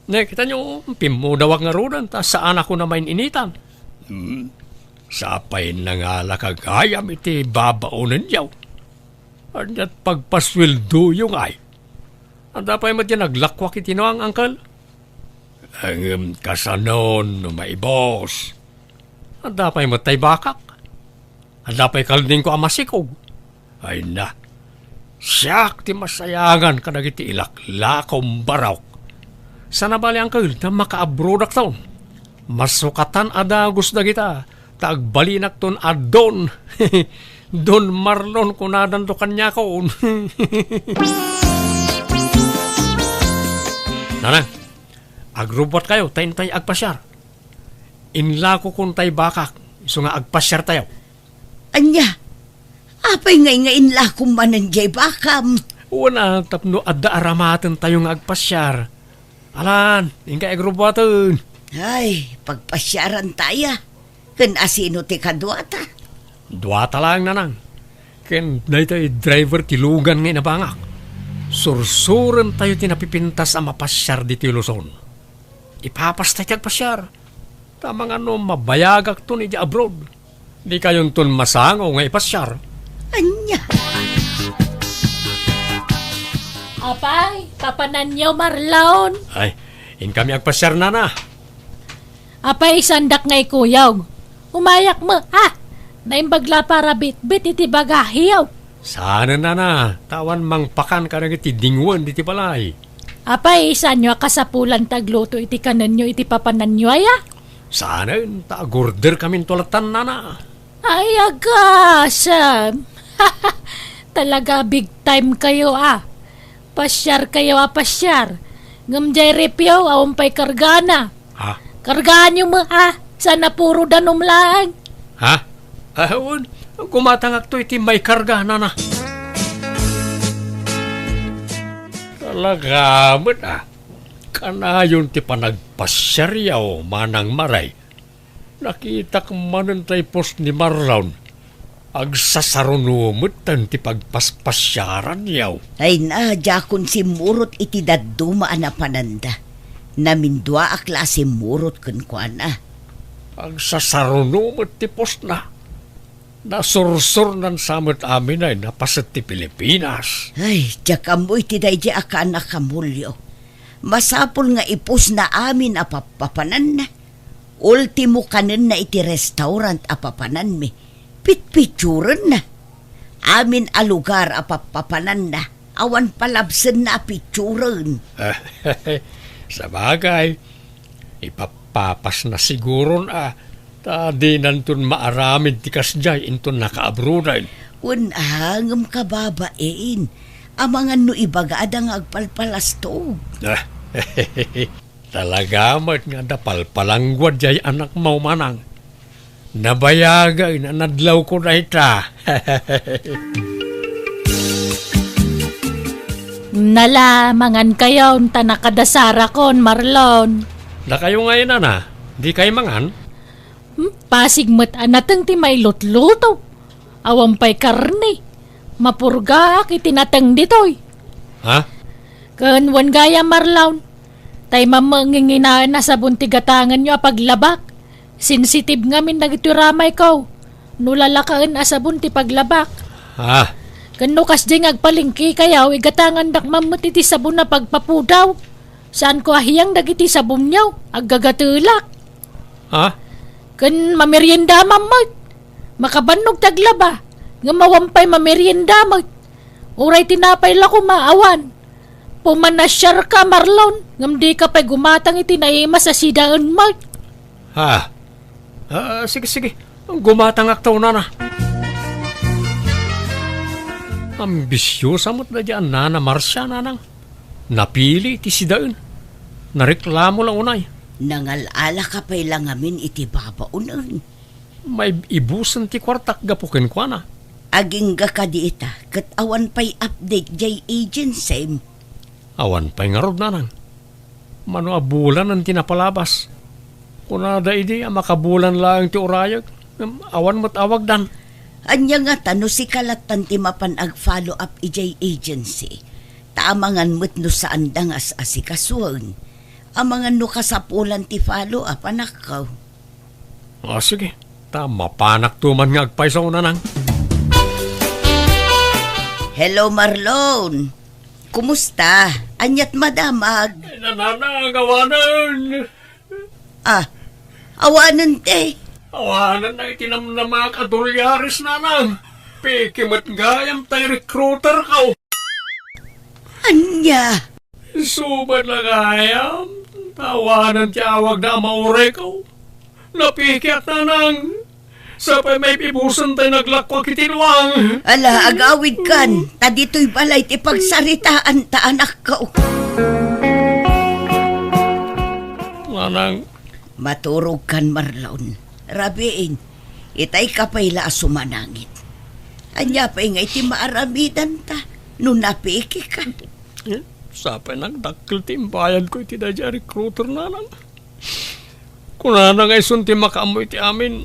Ne, kitaenyo, pimmudawak ngaruden ta saanakon a main-initan. Hmm. Sapay nangalaka gayam iti babaonenyo. Aniat pagpasueldoyo ngay? Adda pay met ti naglakuak iti nuang, Uncle. Ngem kasanon no maibos? Adda pay met tay bakak? Adda pay kaldingko a masikog? Ay na, siak ti masayangan kadagiti ilaklakom barok. Saan a bale, Uncle, ta makaabrodakton. Masukatan a dagus dagita, ta agbalinakton a Don. Don Marlon kunadanto kaniakon. Nanang, agrubbuatkayo ta intay agpasiar. Inlakokon tay bakak, isu nga agpasiartayo. Ania? Apay ngay nga inlakom manen jay bakam? Wen a, tapno adda aramatentayo nga agpasiar. Alan, inka agrubbuaten. Ay, pagpasiaran taya. Ken asino ti kaduata? Duata laeng, nanang. Ken daytoy driver ti lugan nga inabangak. Sursuren tayo ti napipintas a mapasiar ditoy Luzon. Ipapastay ti agpasiar. Ta amangan no mabayagakton iti abroad. Dikayonton masango nga ipasiar. Ania? Apay, papananyo, Marlon? Ay, inkami agpasiar, nana. Apay, isandak nga ikuyog. Umayak met, ah! Naimbag la para bitbit iti bagahiyo. Saanen, nana, ta awan mangpakan kadagiti dingwen diti balay. Apay, isanyo a kasapulan ti agluto iti kanenyo iti papananyo aya? Saanen, ta agorder kaminto lattan, nana. Ay, agasem! Talaga big time kayo, ah. Pasiar kayo a pasiar. Ngem jay refyo, awan pay kargana. Ha? Kargaanyo met, ah. Sana puro danum laeng. Ha? Ah, wen, gumatangakto iti maikarga, nana. Talaga met, ah. Kanayon ti panagpasiaryo, Manang Maray. Nakitak manen tay post ni Marlon. Agsasaruno metten ti pagpaspasiaranyo. Ay na, diakon simmurot iti dadduma a napananda. Naminduaak la a simmurot kenkuana. Agsasaruno met ti postna. Nasursurnan sa met amin a napaset ti Pilipinas. Ay, diak ammo iti daydi a kaanna, Kamulio. Masapul nga ipusna amin a pappapananna. Ultimo kanenna iti restaurant a papananmi. Pitpitsurenna. Amin a lugar a pappapananna, awan palabsenna a pitsuren. Sabagay, ipapapasna siguron a, ta dinanton maaramid ti kasdiay inton nakaabroaden. Wen a, ngem kababain, amangan no ibagada nga agpalpalastog. Talaga met nga adda palpalangguad jay anakmo, Manang. Nabayagen a nadlawko dayta. Nala, mangan kayon, ta nakadasarakon, Marlon. Dakayo ngay, nana, dikay mangan? Hmm, pasig met a nateng ti mailutluto. Awan pay karne. Mapurgaak iti nateng ditoy. Ha? Ken wen gayam, Marlon, tay mamengnginaen a sabon ti gatangenyo a paglabak. Sensitive ngamin dagitoy ramayko no lalakaen a sabon ti paglabak. Ha? Ken no kasdiay nga agpalengkekayo, igatangandak man met iti sabon a pagpapudaw. Saanko a hiyang dagiti sabonyo, aggagatelak. Ha? Ken mamerienda man met. Makabannog ti aglaba, ngem awan pay mamerienda met. Uray tinapay la koma, awan. Pumanasiarka, Marlon, ngem dika pay gumatang iti naimas a sidaen met. Ha? Ah, sige, sige. Gumatangakto, nana. Ambisiosa met daydi a nana Marcia, nanang. Napili ti sidaen. Nareklamo la unay. Nangal-alaka pay la ngamin iti babaonen. Maibusen ti kuartak gapu kenkuana. Agingga kadi ita, ket awan pay update jay agency. Awan pay ngarud, nanang. Mano a bulanen ti napalabas. Kunada idi a makabulan laeng ti urayek, ngem awan met awagdan. Ania ngata no sika lattan ti mapan ag-follow up idiay agency? Ta amangan met no saanda nga as-asikasuen. Amangan no kasapulan ti follow up, anakko. Ah, sige. Ta mapanakto man nga agpayso, nanang. Hello, Marlon. Kumusta? Aniat madamag? Ay, nanang, awanen. Ah, awanen ti? Awanen na iti namnamak a dolyares, nanang. Peke met gayam tay recruiter ko. Ania? Subat na gayam, ta awanen ti awagda a maureko. Napikiak, nanang. Sapay maipibusen tay naglakkuak iti luang. Ala, agawidkan, ta ditoy balay ti pagsaritaan ta anakko. Nanang. Maturogkan, Marlon. Rabiin, itay ka pay la a sumanangit. Ania pay nga iti maaramidanta no napikika? Eh, sapay nagdakkel ti imbayadko iti daydi a recruiter, nanang. Kunana nga isun ti makaammo iti amin.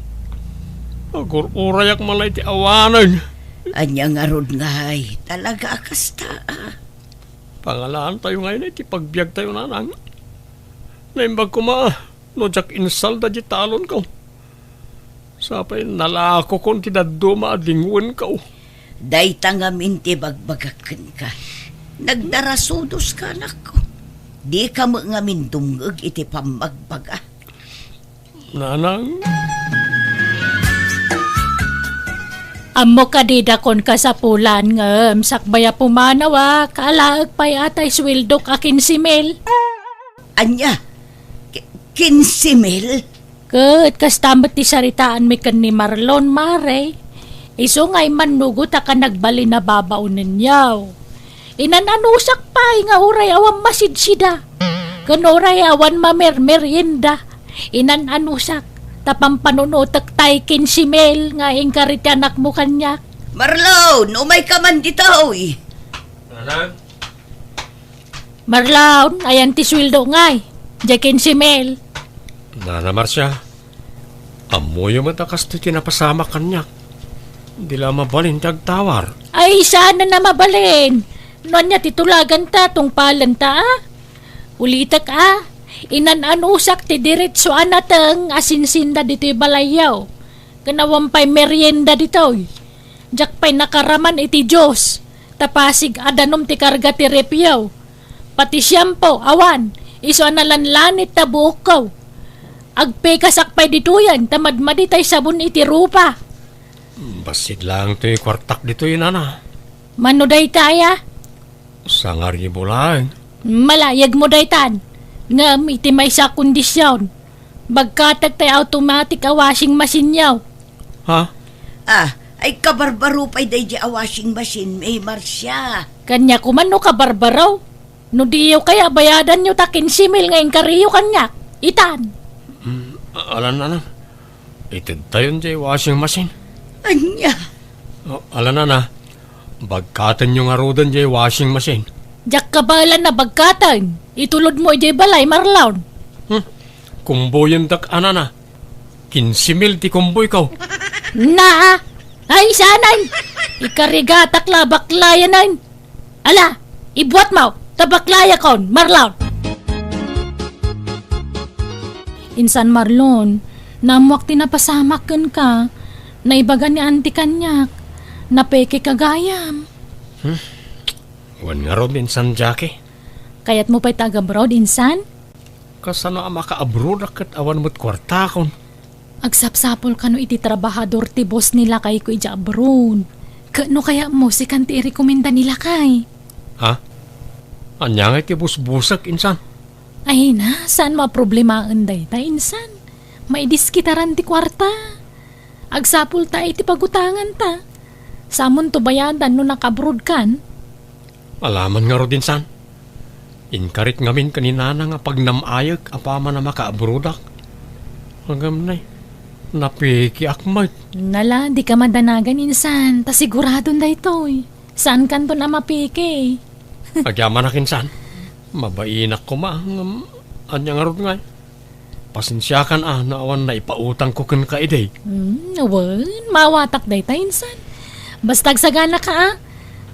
Agur-urayak man la iti awanen. Ania ngarud ngay? Talaga a kasta, a? Pangalaantayo ngay iti pagbiagtayo, nanang. Naimbag koma no diak insalda di talonko. Sapay nalakokon ti dadduma a dingwenko. Dayta ngamin ti bagbagak kenka. Nagdarasudoska, anakko. Dika met ngamin dumngeg iti pammagbaga. Nanang. Ammo kadi dakon kasapulan ngem sakbay a pumanaw a kaalaek pay a tay suweldok a kinse mil. Ania? Ki-, kinse mil? Ket kasta met ti saritaanmi ken ni Marlon, mare. Isu nga immannugotak a nagbalin a babaonenyo. Inan-anusak pay nga uray awan masidsida, ken uray awan mamermerienda. Inan-anusak ta pampanunotek tay kinse mil nga inkari ti anakmo kaniak. Marlon, umayka man ditoy. Nanang? Marlon, ayan ti sueldo ngay. Diay kinse mil. Nana Marcia, ammoyo met a kastoy ti napasamak kaniak. Di la mabalin ti agtawar. Ay, saan a mabalin? No ania ti tulaganta, tungpalenta, a? Ulitek, a? Inan-anusak ti diretso a nateng a sinsinda ditoy balayyo. Ken awan pay merienda ditoy. Diak pay nakaraman iti Dios, ta pasig a danum ti karga ti refyo. Pati siampo, awan, isu a nalanlanit ta buokko. Agpikasak pay ditoyen ta madmadi tay sabon iti rupa. Bassit laeng toy kuartak ditoy, nana. Mano dayta aya? Sangaribu laeng. Malayagmo daytan. Ngem iti maysa a kondision, bagkatek tay automatic a washing machine-yo. Ha? Ah, ay kabarbaro pay daydi a washing machine, May Marcia. Kaniak man no kabarbaro. No diyo kaya bayadanyo ta kinse mil nga inkariyo kaniak, itan. Hmm, alan, alan. Itedtayon jay washing machine. Ania? O, alanana, bagkatenyo ngaruden jay washing machine. Diak kabaelan a bagkaten. Itulodmo idiay balay, Marlon. Hmm. Kumboyendak, anana. Kinse mil ti kumboyko. Naa! Ay, sanay! Ikarigatak la, baklayanen! Ala, ibuatmo, ta baklayakon, Marlon! Insan Marlon, naammoak ti napasamak kenka, naibaga ni Auntie kaniak, napekeka gayam. Hmm? Wen ngarud, Insan Jackie. Kayatmo pay ta agabroad, Insan? Kasano a makaabroadak ket awan met kuartakon? Agsapsapul kano iti trabahador ti boss ni lakayko idiay abroad. Ket no kayatmo, sikan ti irekomenda ni lakay. Ha? Ania ngay ti busbusek, Insan? Ay na, saan mo a problemaen dayta, Insan? Maidiskitaran ti kuarta. Agsapulta iti pagutanganta. Samonto bayadan no nakaabroadkan. Alaman ngarud, Insan. Inkarik ngamin ken ni Nana nga pagnam-ayek apaman a makaabroadak. Ngem nay, napikiak met. Nala, dika madanagan, Insan, ta siguradon daytoy. Saankanton a mapiki. Agyamanak, Insan. Mabainak koma, ngem ania ngarud ngay? Pasensiakan a no awan naipautangko kenka idi. Hmm, wen, maawatak dayta, Insan. Basta agsaganaka a.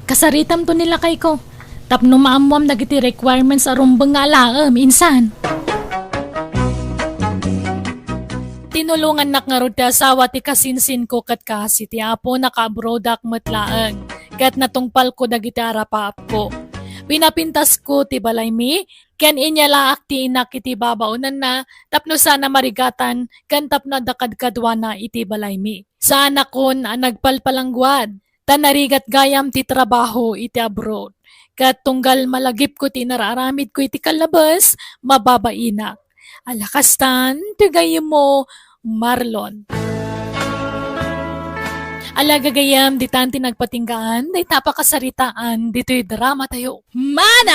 Kasaritamto ni lakayko. Tapno maammoam dagiti requirements a rumbeng nga alaem, Insan. Tinulongannak ngarud ti asawa ti kasinsinko ket kaasi ti Apo, nakaabroadak met laeng. Ket natungpalko dagiti arapaapko. Pinapintasko ti balaymi, ken inyalaak ti inak iti babaonenna tapno saan a marigatan ken tapno adda kadkaduana iti balaymi. Saanakon a nagpalpalangguad, ta narigat gayam ti trabaho iti abroad. Ket tunggal malagipko ti inararamidko iti kallabes, mababainak. Ala kastan, ti gayyemmo, Marlon. Ala gagayyem, ditan ti nagpatinggaan, dayta a pakasaritaan, ditoy dramatayo. Manang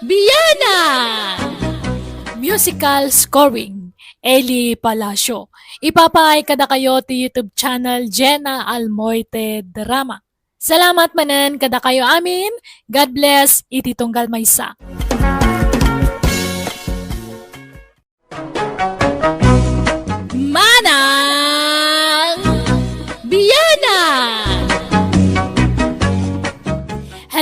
Bianang! Musical scoring, Eli Palacio. Ipapaay kadakayo ti YouTube channel Jenna Almoite Drama. Salamat manen kadakayo amin. God bless iti tunggal maysa.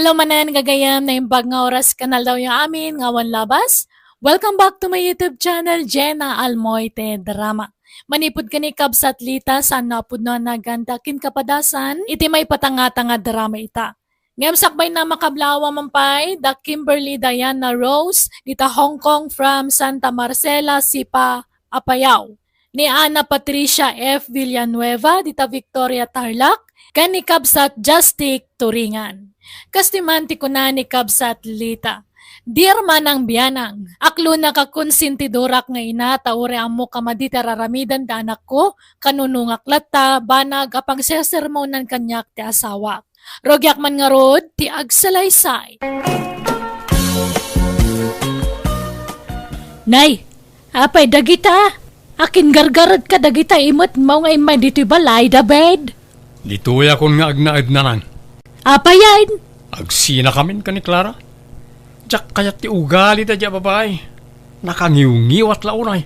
Hello manen, gagayem, naimbag nga oras ken aldawyo amin nga awan labas. Welcome back to my YouTube channel, Jenna Almoite Drama. Manipud ken ni Kabsat Lita, saan nga pudno a nagan ti akin kapadasan iti maipatangata nga drama ita. Ngem sakbay na makablawa man pay, da Kimberly Diana Rose, dita Hong Kong from Santa Marcela, Sipa, Apayao. Ni Ana Patricia F. Villanueva, dita Victoria, Tarlac, ken ni Kabsat Justic Turingan. Kastoy man ti kuna ni Kabsat Lita, Dear Manang Bianang, aklona ka konsintidorak nga ina ta uray ammok a madi ti ar-aramiden ti anakko, kanunongak latta, banag a pangsersermonan kaniak ti asawak. Rugiak man ngarud ti agsalaysay. Nay, apay dagita? Akin gargaredka dagita imet maw nga immay ditoy balay, David? Ditoyakon nga agnaed, Nanang. Apayen? Agsinakamin ken ni Clara. Diak kayat ti ugali daydi a babai. Nakangiwngiwat la unay.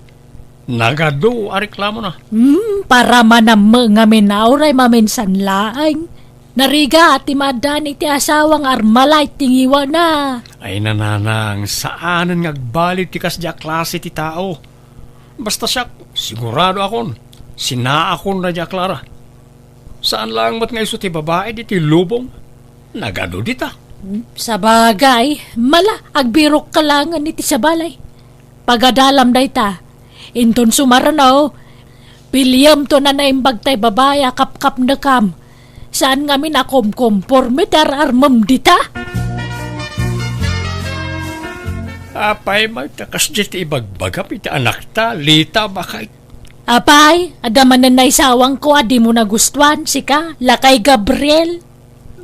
Nagadu a reklamona. Hmm, para manammo ngamin a uray maminsan laeng. Narigat ti maaddaan iti asawa nga armalay ti ngiwana. Ay, Nanang, saanen nga agbalin ti kasdi a klase ti tao. Basta siak, sigurado akon, sinaakon daydi a Clara. Saan laeng met nga isu ti babai ditoy lubong. Nagadu dita. Sabagay, mala, agbirokka laengen iti sabali. Pagadalam dayta. Inton sumarno, piliyemto a naimbag tay babai a kapkapnekam. Saan ngamin a kumkomporme ti ar-armem dita? Apay met ta kasdi ti ibagbagam iti anakta, Lita, baket? Apay, adda manen naisawangko a dimo nagustuan, sika, lakay Gabriel?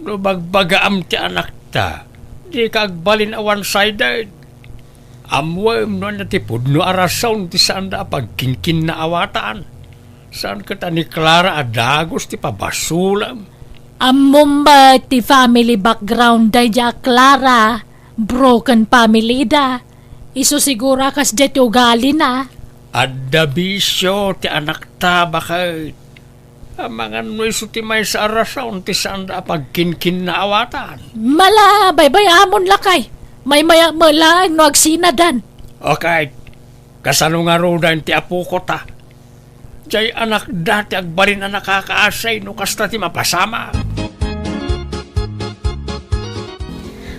No bagbagaam ti anakta, dika agbalin a one-sided. Ammoem no ania ti pudno a rason ti saanda a pagkinkinnaawatan. Saan ket a ni Clara a dagus ti pabasolem. Ammom met ti family background daydi a Clara. Broken family da. Isu siguro a kasdiay ti ugalina. Adda bisio ti anakta, baket. Amangan no isu ti maysa a rason ti saanda a pagkinkinnaawatan. Mala, baybay-amon lakay. Maymayak met laeng no agsinadan. Okay. Kasano ngaruden ti apoko ta? Diay anakda ti agbalin a nakakaasay no kasta ti mapasamak.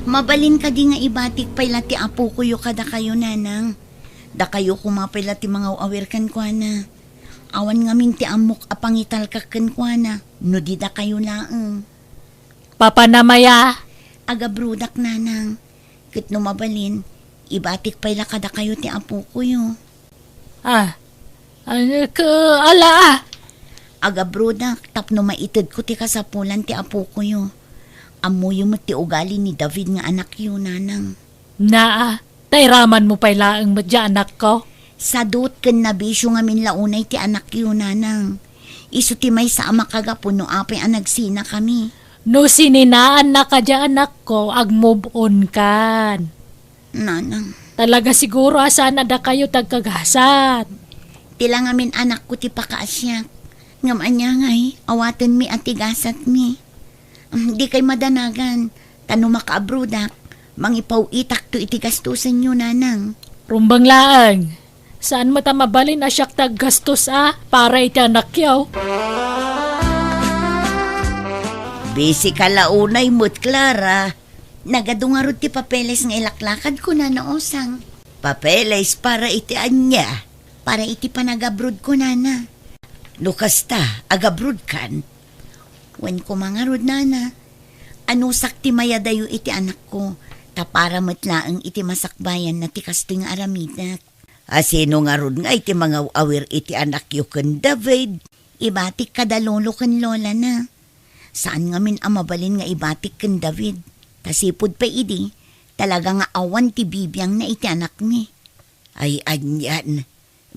Mabalin kadi nga ibatik pay la ti apokoyo kadakayo, Nanang? Dakayo koma pay la ti mangaw-awir kenkuana. Awan ngamin ti ammok a pangitalkak kenkuana, no di dakayo laeng. Papa na, Maya. Agabrodak, Nanang. Ket no mabalin, ibatik pay la kadakayo ti apokoyo. Ah, ah, ke-, ala, ah. Agabrodak tapno maitedko ti kasapulan ti apokoyo. Ammoyo met ti ugali ni David nga anakyo, Nanang. Naa, ta iramanmo pay laeng met diay anakko. Sadut ken nabisio ngamin la unay ti anakyo, Nanang. Isu ti maysa a makagapu no apay a nagsinakami. No sininaannaka diay anakko, ag-move on kan. Nanang. Talaga siguro a saan a dakayo ti agkagasat. Ti la ngamin anakko ti pakaasiak. Ngem ania ngay, awatenmi a ti gasatmi. Mm, dikay madanagan, ta no makaabrodak, mangipaw-itakto iti gastosenyo, Nanang. Rumbeng laeng. Saan met a mabalin a siak ti aggastos a para iti anakyo. Busy ka la unay met, Clara. Nagadu ngarud ti papeles nga ilaklakadko, Nana Osang. Papeles para iti ania? Para iti panagabrodko, Nana. No kasta, agabrodkan? Wen koma ngarud, Nana. Anusak ti mayadayo iti anakko, ta para met laeng iti masakbayanna ti kastoy nga aramidek. A sino ngarud ngay ti mangaw-awir iti anakyo ken David? Ibatik kada lolo ken lolana. Saan ngamin a mabalin nga ibatik ken David, ta sipud pay idi, talaga nga awan ti bibiangna iti anakmi. Ay, anian.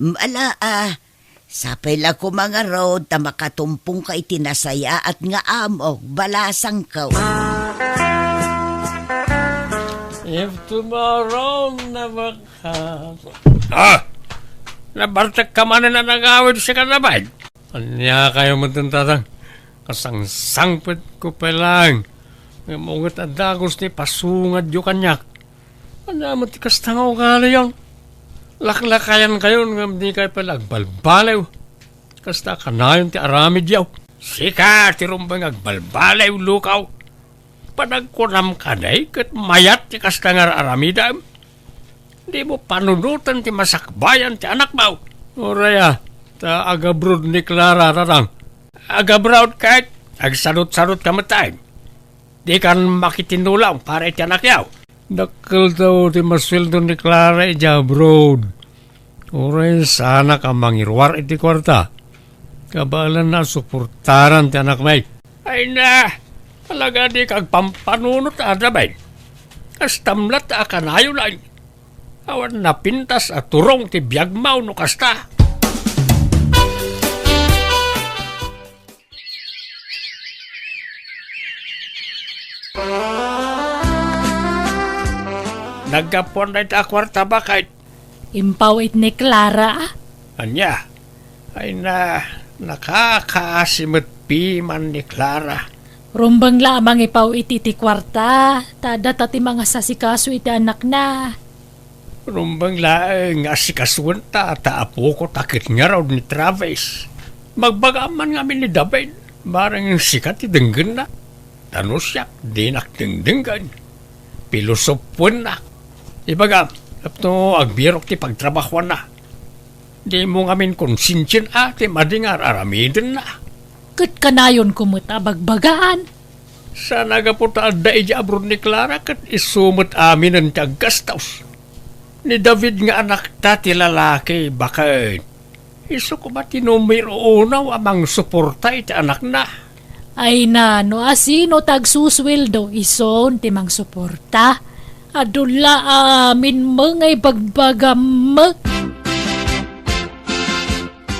Mala a, sapay la koma ngarud ta makatumpongka iti nasayaat nga amok, balasangko. If tomorrow never comes. Ah! Nabartekka manen a nagawid, sika, David? Ania kayo met, Tatang? Kasangsangpetko pay laeng. Ngem unget a dagus ti pasungadyo kaniak. Ania met ti kasta nga ugaliyo? Laklakayankayon ngem dikay pay la agbalbaliw. Kasta kanayon ti aramidyo. Sika ti rumbeng agbalbaliw, lukaw. Panagkunam kadi ket mayat ti kasta nga ar-aramidem? Dimo panunoten ti masakbayan ti anakmo. Uray a, ta agabroad ni Clara, Tatang. Agabroad ket agsadutsadutka met, tay. Dikan makitinulong para iti anakyo. Dakkel taw ti masueldo ni Clara idiay abroad. Uray saanak a mangiruar iti kuarta. Kabaelanna a suportaran ti anakmi. Ay na, talaga dika agpampanunot a, David. Kastam latta a kanayon. Awan napintas a turong ti biagmo no kasta. Naggapuan dayta a kuarta, baket. Impaw it ni Clara, a? Ania? Ay na, nakakaasi met piman ni Clara. Rumbeng la a mangipaw iti ti kuarta, ta adda ta ti mangasasikaso iti anakna. Rumbeng laeng nga asikasoenta ta apoko ta ket ngarud ni Travis. Magbagaam man ngamin ni David, bareng sika ti denggenna. Ta no siak, dinak dengdenggen. Pilosopoennak. Ibagam, tapno agbirok ti pagtrabahoanna. Dimo ngamin konsensian a ti madi nga ar-aramidenna. Ket kanayonko met a bagbagaan. Saan a gapu ta adda idiay abroad ni Clara ket isu met aminen ti aggastos. Ni David nga anakta ti lalaki, baket. Isu koma ti numero uno a mangsuporta iti anakna. Ay na, no asino ti agsusueldo, isun ti mangsuporta. Adu la amin met nga ibagbagam.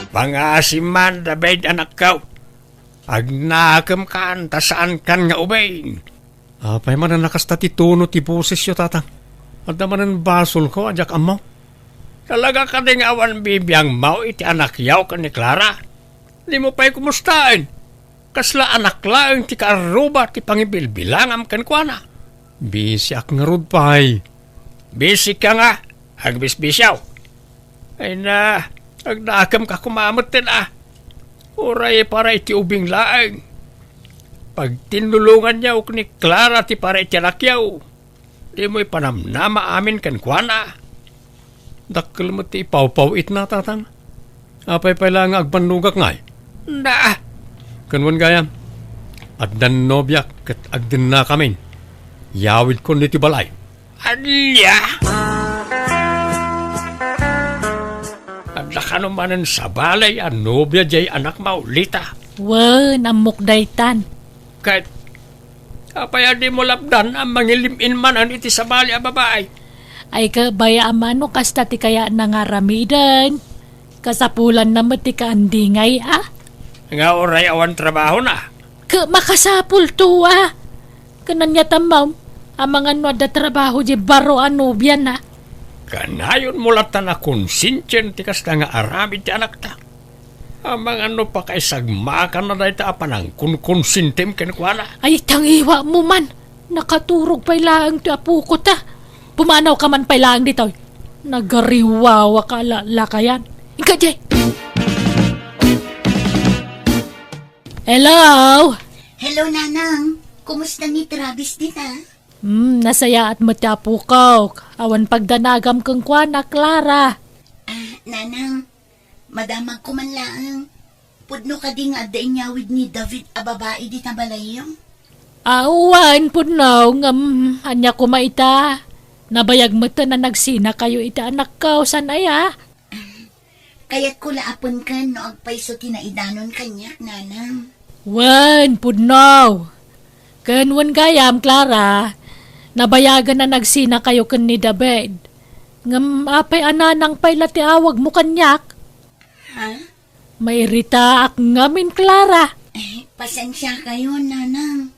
Pangaasim man, David, anakko. Agnakemkan ta saankan nga ubing. Apay manen a kasta ti tono ti bosesyo, Tatang? Adda manen basolko a diak ammo? Talaga kadi nga awan bibiangmo iti anakyo ken ni Clara? Dimo pay kumustaen? Kasla anak laeng ti kaarruba ti pangibilbilangam kenkuana. Bisiak ngarud pay. Bisika nga, agbisbisiaw. Ay na, agdakemka koma metten a. Uray para iti ubing laeng. Pagtinnulonganyo ken ni Clara ti para iti anakyo. Dimo ipanamnama amin kenkuana. Dakkel met ti ipawpaw-itna, Tatang. Apay pay la nga agbannogak ngay? Na! Ken wen gayam, addan nobiak ket agdennakamin. Yawidkon iti balay. Ania? Adda kano manen sabali a nobia diay anakmo, Lita? Wen, ammok daytan. Ket apay a dimo lapdan a mangilim-in manen iti sabali a babai? Ay, kabayaan no kasta ti kayatna nga aramiden. Kasapulanna met ti kaandingay, a? Nga uray awan trabahona? Ket makasapulto, a? Ken ania tammo, amangan no adda trabaho diay baro a nobiana? Kanayonmo latta a konsensian ti kasta nga aramid ti anakta. Amangan no pakaisagmakanna dayta a panangkonkonsentim kenkuana? Ay, tangiwamo man! Nakaturog pay laeng ti apoko ta. Pumanawka man pay laeng ditoy. Nagariwawaka a lakayan. Inka, Jay! Hello? Hello, Nanang. Kumusta ni Travis dita? Hmm, nasayaat met ti apokok. Awan pagdanagam kenkuana, Clara. Ah, Nanang, madamagko man laeng. Pudno kadi nga adda inyawid ni David a babai dita balayyo? Awan, pudno, ngem ania koma ita? Nabayag met a nagsinakayo iti anakko, saan aya? Kayatko la a penken no agpayso ti naidanon kaniak, Nanang. Wen, pudno. Ken wen gayam, Clara, nabayagen a nagsinakayo ken ni David. Ngem apay a Nanang pay la ti awagmo kaniak? Ha? Mairitaak ngamin, Clara. Eh, pasensiakayon, Nanang.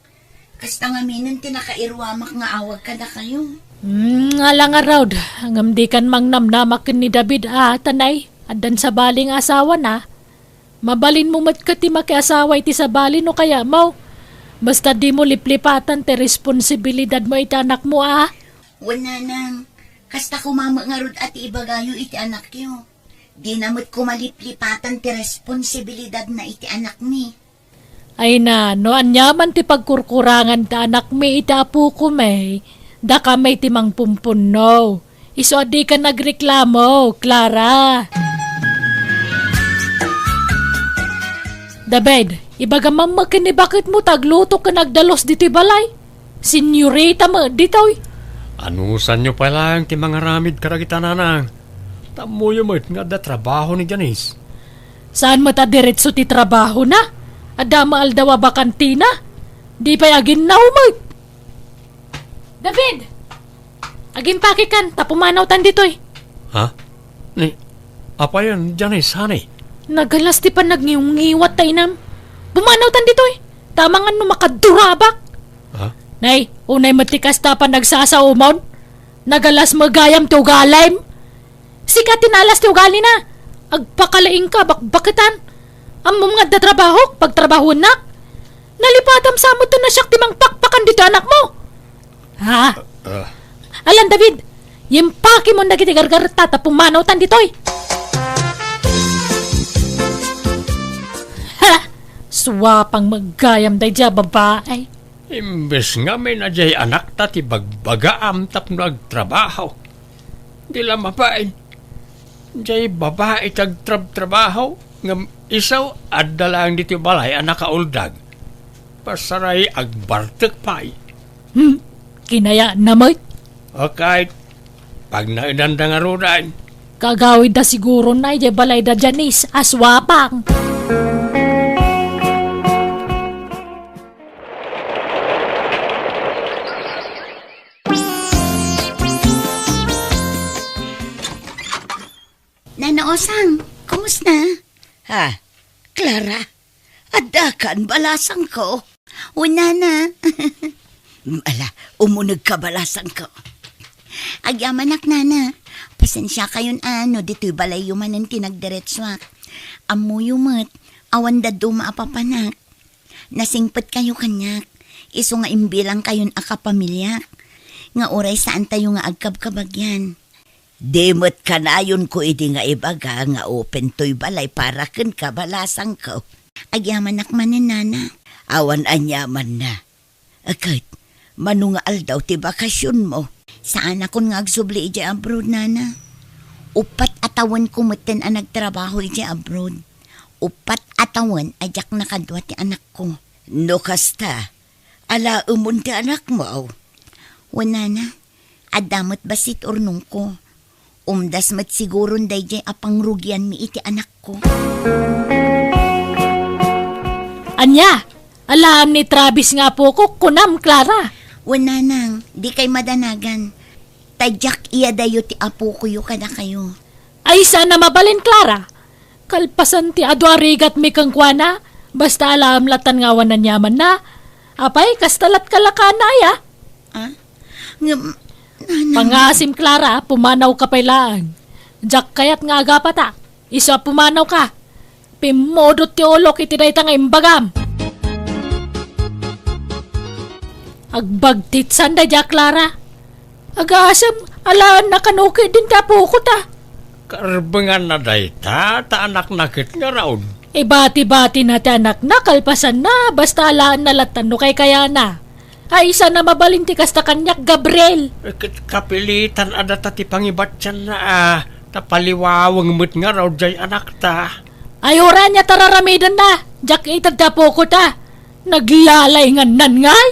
Kasta ngaminen ti nakairuamak nga awag kadakayo. Hmm, ala ngarud, ngem dikan mangnamnama ken ni David a, tanay, addan sabali nga asawana. Mabalinmo met ket ti makiasawa iti sabali no kayatmo. Basta dimo liplipatan ti responsibilidadmo iti anakmo, a? Wen, nanang, kasta koma met ngarud a ti ibagayo iti anakyo. Dina met koma liplipatan ti responsibilidadna iti anakmi. Ay na, no aniaman ti pagkurkurangan ti anakmi iti apokon, dakayo ti mangpumpunno. Isu a dika nagreklamo, Clara. David, ibagam man ken ni baketmo ta agluto ken agdalus ditoy balay. Senyorita met ditoy. Anusanyo pay laeng ti mangaramid kadagita, nanang? Ta ammoyo met nga adda trabaho ni Janice. Saan met a diretso ti trabahona? Adda met aldaw a bakantina? Di pay aginnaw met. David! Agimpakekan, ta pumanawtan ditoy. Ha? Ni, apayen, Janice, honey? Nagalas ti panagngiwngiwat ta inam. Pumanawtan ditoy. Ta amangan no makadurabak. Ha? Nay, unay met ti kasta panagsasaomon. Nagalas met gayam ti ugalim. Sika ti naalas ti ugalina. Agpakalaingka, bakbaketan. Ammom nga adda trabahok, pagtrabahoennak. Nalipatam sa met ta siak ti mangpakpakan ditoy anakmo. Ha? Ah. Alan, David, impakemon dagiti gargaretta ta pumanawtan ditoy. Ha! Suapang met gayam daydiay a babai. Imbes ngamin a diay anakta ti bagbagaam tapno agtrabaho. Di la mabain. Diay babai ti agtrabtrabaho, ngem isu adda laeng ditoy balay a nakauldag. Pasaray agbartek pay. Hmm, kinayatna met. Okay, pagnaedanda ngaruden. Kagawidda siguro na idiay balayda Janice a suapang. Nana Osang, kumusta? Ha, Clara, addakan balasangko? O, nana. Ala, umunegka balasangko. Agyamanak, nana. Pasensiakayon a no ditoy balayyo manen ti nagdiretsuak. Ammoyo met, awan dadduma a papanak. Nasingpetkayo kaniak, isu nga imbilangkayon a kapamiliak, nga uray saantayo nga agkabkabagian. Di met kanayonko idi nga ibaga nga open toy balay para kenka, balasangko. Agyamanak manen, nana. Awan aniamanna. Ket, mano nga aldaw ti bakasionmo? Saanakon nga agsubli idiay abroad, nana. Uppat a tawenko metten a nagtrabaho idiay abroad. Uppat a tawen a diak nakadua ti anakko. No kasta, alaemon ti anakmo? Wen, nana, adda met bassit urnongko. Umdas met siguron daydiay a pangrugianmi iti anakko. Ania? Alaem ni Travis nga apokok, kunam, Clara? Wen, nanang, dikay madanagan. Ta diak iyadayo ti apokoyo kadakayo. Ay, saan a mabalin, Clara. Kalpasan ti adu a rigatmi kenkuana, basta alaem latan nga awan aniamanna. Apay, kasta latka la kana, aya? Ah? Ngem, nanang. Pangaasim, Clara, pumanawka pay laeng. Diak kayat nga agapatak. Isu a pumanawka. Pimmudot ti ulok iti dayta nga imbagam. Agbagtit sanda dia, Clara. Agaasem, alaenna kano ketdin ti apokota. Karbenganna dayta, ta anakna ket ngarud. Ibati-batina ti anakna, kalpasanna, basta alaenna latta no kaykayana. Ay, saan a mabalin ti kasta kaniak, Gabriel. Ket kapilitan a data ti pangibatianna, a, ta paliwaweng met ngarud diay anakta. Ay, uray ania ta raramidenna, diak ited ti apokota. Naglalaingannan ngay.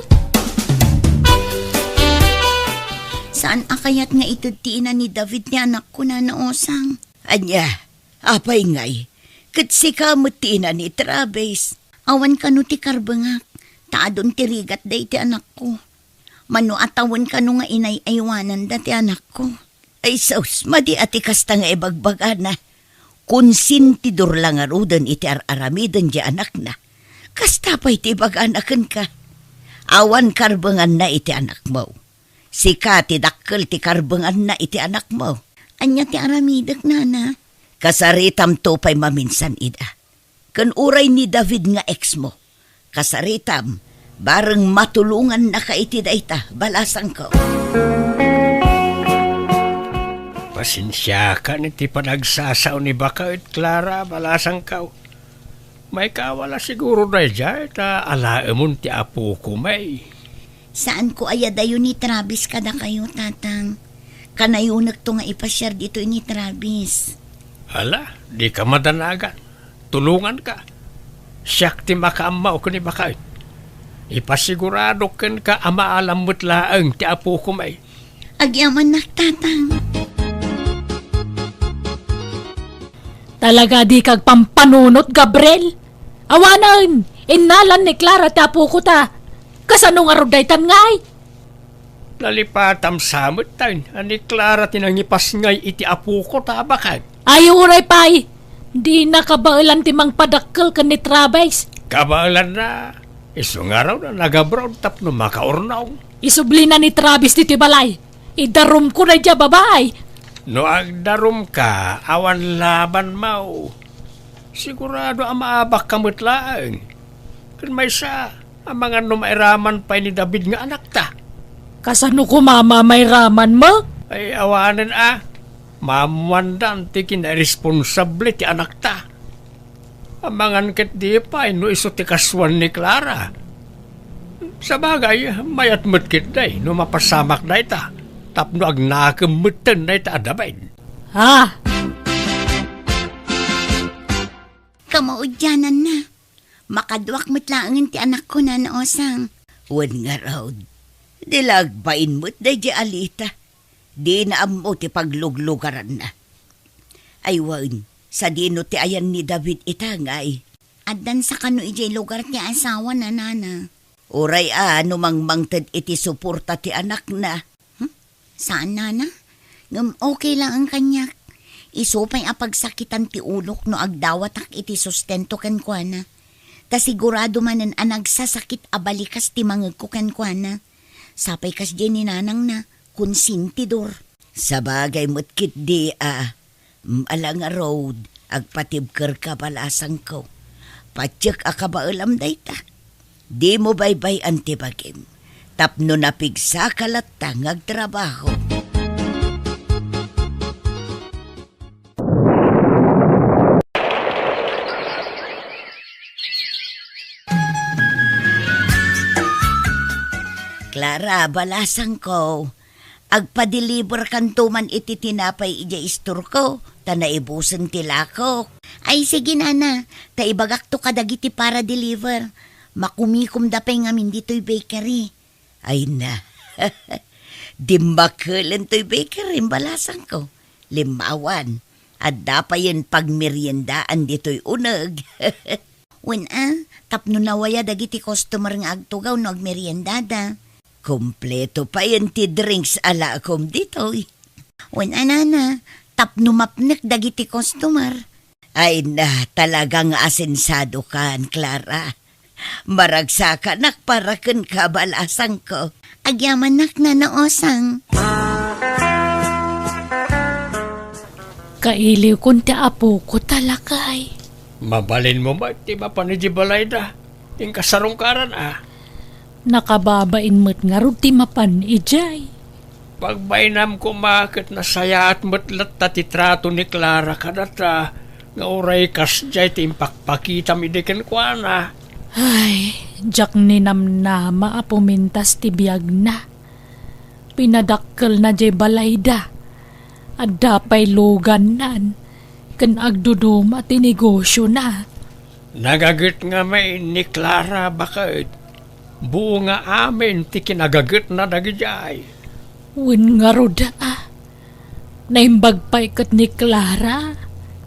Saan a kayat nga ited ti ina ni David ti anakko, Nana Osang? Ania, apay ngay, ket sika met ti ina ni Travis. Awan kano ti karbengak, ta adun ti rigat daydi anakko. Mano a tawen kano nga inay-aywananda ti anakko. Ay sus, madi a ti kasta nga ibagbagana. Konsentidor la ngaruden iti ar-aramiden diay anakna. Kasta pay ti ibagana kenka. Awan karbenganna iti anakmo. Sika ti dakkel ti karbenganna iti anakmo. Ania ti aramidek, nana? Kasaritamto pay maminsan ida. Ken uray ni David nga eksmo, kasaritam, Bareng matulongannaka iti dayta, balasangko. Pasensiakan iti panagsasao ni baket, Clara, balasangko. Maikawala siguro daydiay ta alaemon ti apoko, may. Saanko a yadayo ni Travis kadakayo, Tatang. Kanayonekto nga ipasiar ditoy ni Travis. Ala, dika madanagan. Tulonganka. Siak ti makaammo ken ni baket. Ipasiguradok kenka a maalam met laeng ti apoko, may. Agyamannak, Tatang. Talaga dika agpampanunot, Gabriel. Awanen, innalan ni Clara ti apoko ta. Kasano ngarud daytan, ngay? Nalipatam sa met tayo a ni Clara ti nangipasngay iti apoko ta, baket. Ay, uray pay. Dina kabaelan ti mangpadakkel ken ni Travis. Kabaelanna. Isu ngarud a nag-abroad tapno makaurnong. Isublina ni Travis ditoy balay. Idarumko daydiay a babai. No agdarumka, awan labanmo. Sigurado a maabakka met laeng. Ken maysa, amangan no mairaman pay ni David nga anakta. Kasano koma a mairamanmo? Ay, awanen a. Maammoandan ti kinairesponsable ti anakta. Amangan ketdi pay no isu ti kasuan ni Clara. Sabagay, mayat met ketdi no mapasamak dayta, tapno agnakem metten dayta a David. Ha? Kamaudiananna. Makaduak met laengen ti anakko, Nana Osang. Wen ngarud, di la agbain met daydiay a Lita. Dina ammo ti pagluglugaranna. Ay wen, sadino ti ayan ni David ita, ngay? Addan sa kano idiay lugar ti asawana, Nana. Uray a no mangmangted iti suporta ti anakna. Hmm? Saan, Nana? Ngem okay laeng kaniak. Isu pay a pagsakitan ti ulok no agdawatak iti sustento kenkuana. Ta sigurado manen a nagsasakit a balikas ti mangegko kenkuana. Sapay kasdiay ni nanangna, konsentidor. Sabagay met ketdi a, mm, ala ngarud, agpatibkerka, balasangko. Patiek a kabaelam dayta. Dimo baybay-an ti bagim, tapno napigsaka latta nga agtrabaho. Clara, balasangko, agpa-deliver kanto man iti tinapay idiay istorko, ta naibusen ti lakok. Ay, sige, Nana, ta ibagakto kadagiti para deliver. Makumikomda pay ngamin ditoy bakery. Ay na, dimmakelen toy bakery, balasangko. Limmawan, adda payen pagmeriendaan ditoy uneg. Wen a, tapno nawaya dagiti customer nga agtugaw no agmeriendada. Kompleto payen ti drinks a lakom ditoy. Wen a, Nana, tapno mapnek dagiti customer. Ay na, talaga nga asensadokan, Clara. Maragsakanak para kenka, balasangko. Agyamannak, Nana Osang. Kailiwkon ti apoko ta, lakay. Mabalinmo met ti mapan idiay balayda. Inka sarungkaran a. Nakababain met ngarud ti mapan idiay. Pagbainam koma ket nasayaat met latta ti trato ni Clara kadata nga uray kasdiay ti impakpakitam idi kenkuana. Ay, diak ninamnama a pumintas ti biagna. Pinadakkelna diay balayda. Adda pay lugannan ken agduduma ti negosiona. Nagaget ngamin ni Clara baket. Buo nga amin ti kinagagetna dagidiay. Wen ngarud a, naimbag pay ket ni Clara,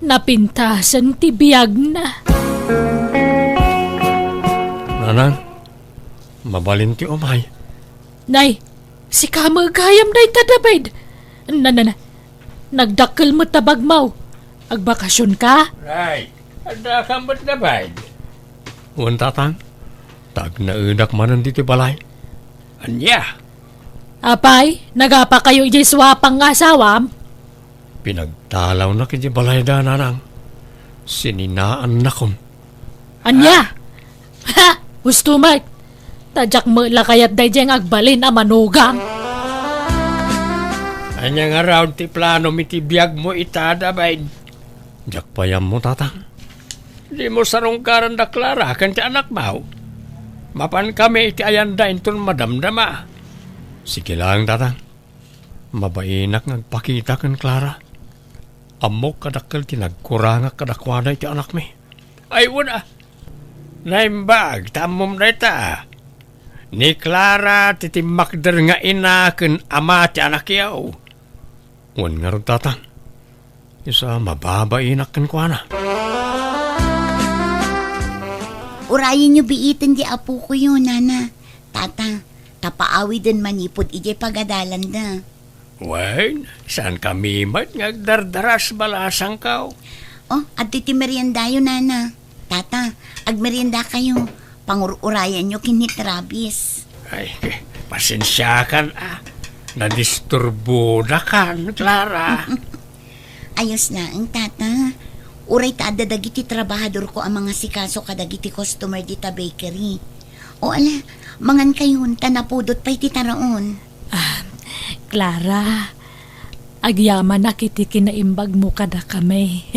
napintasen ti biagna. Nanang, mabalin ti umay. Nay, sika met gayam dayta, David. Na, na, na. Nagdakkel met ta bagmo. Agbakasionka? Nay, adda ka met, David. Wen, Tatang, ta agnaedak manen ditoy balay. Ania? Apay, nagapakayo idiay suapang nga asawam? Pinagtalawnak idiay balayda, Nanang. Sininaannakon. Ania? Ah. Ha! Husto met! Ta diak met la kayat daydiay nga agbalin a manugang. Ania ngarud ti planom iti biagmo ita, David? Diak pay ammo, Tatang. Dimo sarungkaran da Clara ken ti anakmo. Mapankami iti ayanda inton madamdama. Sige laeng, Tatang. Mabainak nga agpakita ken Clara. Ammok a dakkel ti nagkurangak kadakuada iti anakmi. Ay, wen a. Naimbag, ta ammom dayta. Ni Clara ti timmakder nga ina ken ama ti anakyo. Wen ngarud, Tatang. Isu a mababainak kenkuana. Urayenyo biiten ti apokoyo, Nana, Tata, ta paawiden manipud idiay pagadalanda. Wen, saankami met nga agdardaras, balasangko. Oh, adtoy ti meriendayo, Nana. Tata, agmeriendakayo. Pangur-urayanyo ken ni Travis. Ay, pasensiakan a. Nadisturbodakan, Clara. Ayos laeng, Tata. Uray ta adda dagiti trabahadorko a mangasikaso kadagiti customer dita bakery. O ala, mangankayon, ta napudot pay ti taraon. Ah, Clara, agyamanak iti kinaimbagmo kadakami.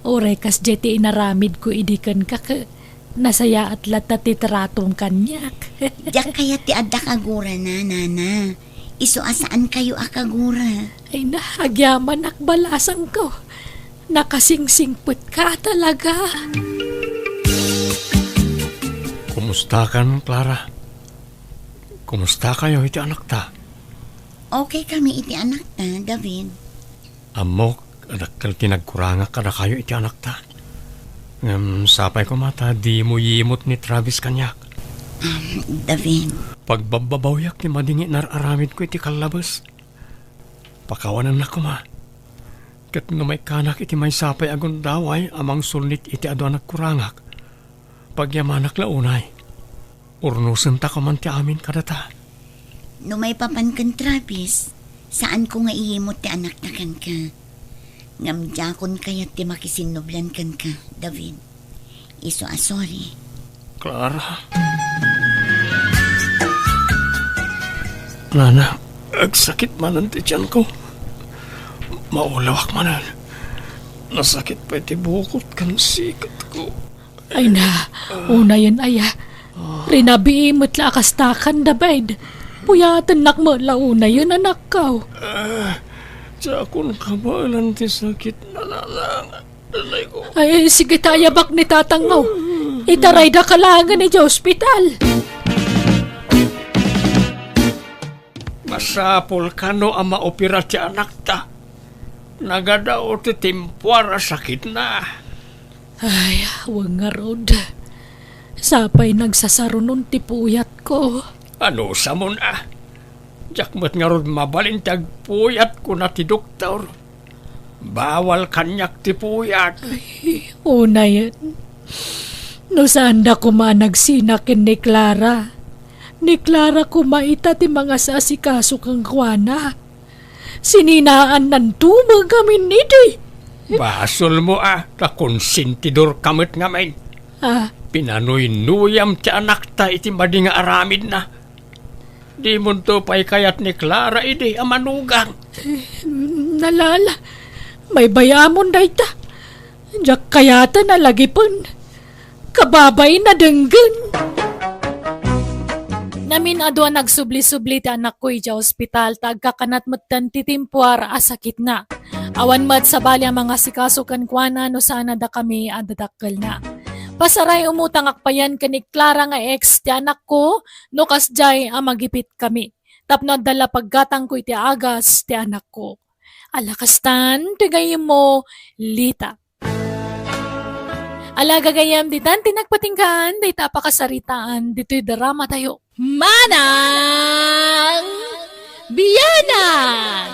Uray kasdiay ti inaramidko idi kenka, ket nasayaat latta ti tratom kaniak. Diak kayat ti adda kagurana, Nana. Isu a saankayo a kagura. Ay na, agyamanak, balasangko. Nakasingsingpetka talaga. Kumustakan, Clara? Kumustakayo iti anakta? Okay kami iti anakta, David. Ammok a dakkel ti nagkurangak kadakayo iti anakta. Ngem sapay koma ta dimo yimut ni Travis kaniak. Um, David. Pagbabbabawiak ti madi nga inar-aramidko iti kallabes. Pakawanennak koma. Ket no maikkanak iti maysa pay a gundaway a mangsulnit iti adu a nagkurangak, pagyamanak la unay. Urnosenta koman ti amin kadata. No maipapan ken Travis, saanko nga iyimut ti anakta kenka. Ngem diakon kayat ti makisinnublan kenka, David. Isu a sorry. Clara. Nana, agsakit manen ti tianko. Maulawak manen. Nasakit pay ti bukot ken siketko. Ay na, unayen aya. Rinabii met la a kastakan, David. Puyatennak met la unayen, anakko. Ah, diakon kabaelan ti sakit, Nana. Ay, sige ta, ayabak ni tatangmo. Itaraydaka laengen idiay ospital. Masapul kano a maopera ti anakta. Nagadaw ti timpuar a sakitna. Ay, wen ngarud. Sapay nagsasarunon ti puyatko. Anusamon a? Diak met ngarud mabalin ti agpuyat, kuna ti doktor. Bawal kaniak ti puyat. Ay, unayen. No saanda koma a nagsina ken ni Clara, ni Clara koma ita ti mangasasikaso kenkuana. Sininaannanto met ngamin idi. Basolmo a, ta konsentidorka met ngamin. Ah. Pinanuynuyam ti anakta iti madi nga aramidna. Dimonto pay kayat ni Clara idi a manugang. Eh, nalala, maybayamon dayta. Diak kayaten a lagipen. Kababain a denggen. Ngamin adu a nagsubli-subli ti anakko idiay ospital ta agkakanat metten ti timpuar a sakitna. Awan met sabali a mangasikaso kenkuana no saan a dakami a dadakkelna. Pasaray, umutangak payen ken ni Clara nga ex ti anakko no kasdiay a magipitkami. Tapno adda la paggatangko iti agas ti anakko. Ala kastan, ti gayyemmo, Lita. Ala gagayyem, ditan ti nagpatinggaan dayta a pakasaritaan ditoy dramatayo. Manang Bianang!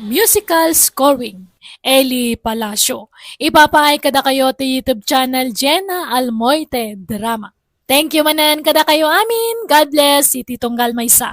Musical scoring, Eli Palacio. Ipapaay kadakayo ti YouTube channel Jenna Almoite Drama. Thank you manen kadakayo amin. God bless, iti tunggal maysa.